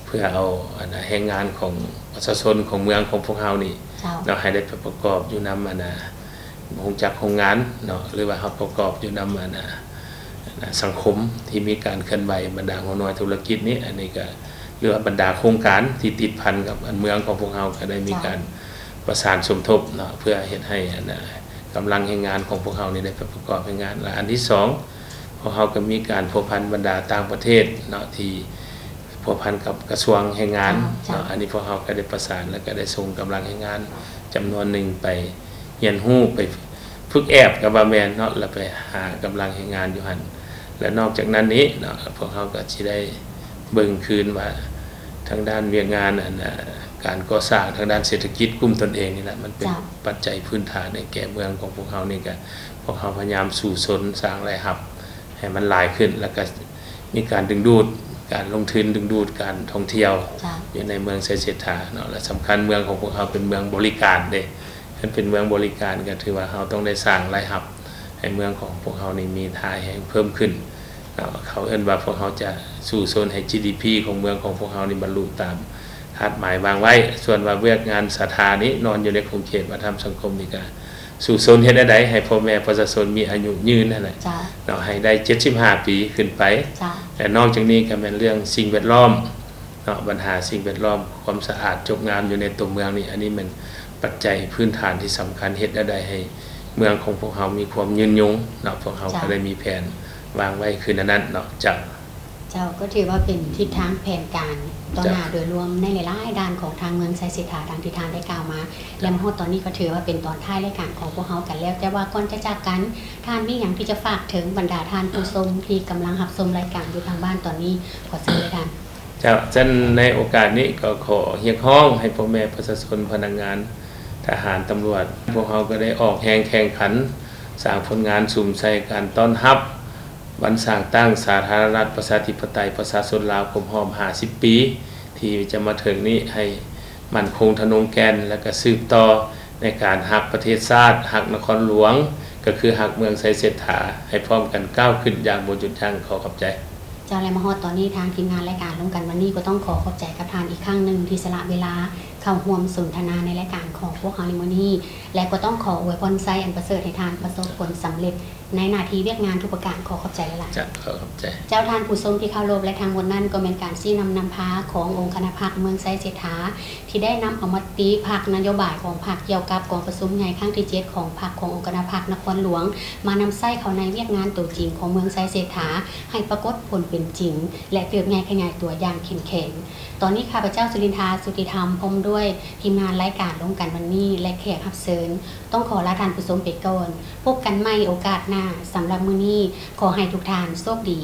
ເພື່ອເອົາ ອັນນ່າ ແຮງງານຂອງປະຊາຊົນຂອງເມືອງຂອງພວກເຮົານີ້ ເຈົ້າ ເນາະ ໃຫ້ໄດ້ໄປປະກອບຢູ່ນຳ ອັນນ່າ ໂຮງຈັກໂຮງງານເນາະ ຫຼືວ່າເຮົາປະກອບຢູ່ນຳ ອັນນ່າ ອັນນ່າ ສັງຄົມທີ່ມີການເຄື່ອນໄຫວ ບັນດາຫົວໜ່ວຍທຸລະກິດນີ້ ອັນນີ້ກະ ຫຼືວ່າບັນດາໂຄງການທີ່ຕິດພັນກັບອັນເມືອງຂອງພວກເຮົາ ກະໄດ້ມີ ເຈົ້າ ການປະສານສົມທົບເນາະ ເພື່ອເຮັດໃຫ້ ອັນນ່າ ກຳລັງແຮງງານຂອງພວກເຮົານີ້ໄດ້ໄປປະກອບແຮງງານ. ແລະ ອັນທີສອງ ພວກເຮົາກໍມີການພົວພັນບັນດາຕ່າງປະເທດເນາະ ທີ່ພົວພັນກັບກະຊວງແຮງງານ ເຈົ້າ ເຈົ້າ ເນາະ. ອັນນີ້ພວກເຮົາກໍໄດ້ປະສານ ແລ້ວກໍໄດ້ສົ່ງກຳລັງແຮງງານຈຳນວນໜຶ່ງໄປຮຽນຮູ້ ໄປຝຶກແອບກໍວ່າແມ່ນເນາະ ແລ້ວໄປຫາກຳລັງແຮງງານຢູ່ຫັ້ນ. ແລະ ນອກຈາກນັ້ນນີ້ເນາະ ພວກເຮົາກໍຊິໄດ້ເບິ່ງຄືນວ່າ ທາງດ້ານວຽກງານ ອັນ ອາ ການກໍ່ສ້າງທາງດ້ານເສດຖະກິດກຸ່ມຕົນເອງນີ້ແຫຼະ ມັນເປັນ ເຈົ້າ ປັດໄຈພື້ນຖານໃຫ້ແກ່ເມືອງຂອງພວກເຮົານີ້ ກະພວກເຮົາພະຍາຍາມສູ້ຊົນສ້າງລາຍຮັບໃຫ້ມັນຫຼາຍຂຶ້ນ ແລ້ວກະມີການດຶງດູດການລົງທຶນ ດຶງດູດການທ່ອງທ່ຽວ ເຈົ້າ ຢູ່ໃນເມືອງໄຊເສດຖາເນາະ. ແລະ ສຳຄັນເມືອງຂອງພວກເຮົາເປັນເມືອງບໍລິການເດ້ ຄັນເປັນເມືອງບໍລິການ ກະຖືວ່າເຮົາຕ້ອງໄດ້ສ້າງລາຍຮັບໃຫ້ເມືອງຂອງພວກເຮົານີ້ມີທ່າແຮງເພີ່ມຂຶ້ນ ເນາະ. ເຂົາເອີ້ນວ່າພວກເຮົາຈະສູ້ຊົນໃຫ້ ຈີດີພີ ຂອງເມືອງຂອງພວກເຮົານີ້ບັນລຸຕາມຄາດໝາຍວາງໄວ້. ສ່ວນວ່າວຽກງານສາທານີ້ນອນຢູ່ໃນຂົງເຂດວັດທະນະທຳສັງຄົມນີ້ ກະສູ້ຊົນເຮັດແນວໃດໃຫ້ພໍ່ແມ່ປະຊາຊົນມີອາຍຸຍືນຫັ້ນແຫຼະ ເຈົ້າ ເນາະ ໃຫ້ໄດ້ເຈັດສິບຫ້າປີຂຶ້ນໄປ ເຈົ້າ ແລະ ນອກຈາກນີ້ກະແມ່ນເລື່ອງສິ່ງແວດລ້ອມ ເນາະ ບັນຫາສິ່ງແວດລ້ອມ ຄວາມສະອາດຈົບງາມຢູ່ໃນຕົວເມືອງນີ້ ອັນນີ້ແມ່ນປັດໄຈພື້ນຖານທີ່ສຳຄັນ ເຮັດແນວໃດໃຫ້ເມືອງຂອງພວກເຮົາມີຄວາມຍືນຍົງເນາະ. ພວກເຮົາ ເຈົ້າ ກໍໄດ້ມີແຜນວາງໄວ້ຄືແນວນັ້ນເນາະ. ເຈົ້າ. ເຈົ້າ ກໍຖືວ່າເປັນທິດທາງແຜນການຕໍ່ໜ້າ ເຈົ້າ ໂດຍລວມໃນຫຼາຍໆດ້ານຂອງທາງເມືອງໄຊເສດຖາ ດັ່ງທີ່ທ່ານໄດ້ກ່າວມາ ແລະ ມາຮອດຕອນນີ້ກໍຖືວ່າເປັນຕອນທ້າຍລາຍການຂອງພວກເຮົາກັນແລ້ວ. ແຕ່ວ່າກ່ອນຈະຈາກກັນ ທ່ານມີຫຍັງທີ່ຈະຝາກເຖິງບັນດາທ່ານຜູ້ຊົມທີ່ກຳລັງຮັບຊົມລາຍການຢູ່ທາງບ້ານຕອນນີ້? ຂໍເຊີນເລີຍທ່ານ. ເຈົ້າ, ສະນັ້ນໃນໂອກາດນີ້ກໍຂໍຮຽກຮ້ອງໃຫ້ພໍ່ແມ່ປະຊາຊົນ, ພະນັກງານ, ທະຫານ, ຕຳຫຼວດ, ພວກເຮົາກໍໄດ້ອອກແຮງແຂ່ງຂັນ ສ້າງຜົນງານສຸມໃສ່ການຕ້ອນຮັບວັນສ້າງຕັ້ງສາທາລະນະລັດ ປະຊາທິປະໄຕ ປະຊາຊົນລາວ ຄົບຮອບຫ້າສິບປີ ທີ່ຈະມາເຖິງນີ້ ໃຫ້ໝັ້ນຄົງທະນົງແກ່ນ ແລະ ກະສືບຕໍ່ໃນການຮັກປະເທດຊາດ, ຮັກນະຄອນຫຼວງ ກໍຄືຮັກເມືອງໄຊເສດຖາ ໃຫ້ພ້ອມກັນກ້າວຂຶ້ນຢ່າງບໍ່ຢຸດຢັ້ງ. ຂໍຂອບໃຈ. ເຈົ້າ ແລະ ມາຮອດຕອນນີ້ ທາງທີມງານລາຍການລົມກັນວັນນີ້ ກໍຕ້ອງຂໍຂອບໃຈກັບທ່ານອີກຄັ້ງໜຶ່ງ ທີ່ສະຫຼະເວລາເຂົ້າຮ່ວມສົນທະນາໃນລາຍການຂອງພວກເຮົາໃນມື້ນີ້ ແລະ ກໍຕ້ອງຂໍອວຍພອນໄຊອັນປະເສີດໃຫ້ທ່ານປະສົບຜົນສຳເລັດໃນໜ້າທີ່ວຽກງານທຸກປະການ. ຂໍຂອບໃຈຫຼາຍໆ. ເຈົ້າ ຂອບໃຈ. ເຈົ້າ ທ່ານຜູ້ຊົມທີ່ເຄົາລົບ ແລະ ທັງໝົດນັ້ນກໍແມ່ນການຊີ້ນຳນຳພາຂອງອົງຄະນະພັກເມືອງໄຊເສດຖາ ທີ່ໄດ້ນຳເອົາມະຕິພັກນະໂຍບາຍຂອງພັກກ່ຽວກັບກອງປະຊຸມໃຫຍ່ຄັ້ງທີເຈັດຂອງພັກຂອງອົງຄະນະພັກນະຄອນຫຼວງ ມານຳໃຊ້ເຂົ້າໃນວຽກງານໂຕຈິງຂອງເມືອງໄຊເສດຖາ ໃຫ້ປາກົດຜົນເປັນຈິງ ແລະ ເຕີບໃຫຍ່ຂະຫຍາຍຕົວຢ່າງເຂັ້ມແຂງ. ຕອນນີ້ ຂ້າພະເຈົ້າ ສຸລິນທາ ສຸດທິທຳ ພ້ອມດ້ວຍທີມງານລາຍການລົມກັນວັນນີ້ ແລະ ແຂກຮັບເຊີນ ຕ້ອງຂໍລາທ່ານຜູ້ຊົມໄປກ່ອນ. ພົບກັນໃໝ່ໂອກາດໜ້າ. ສຳລັບມື້ນີ້ ຂໍໃຫ້ທຸກທ່ານໂຊກດີ.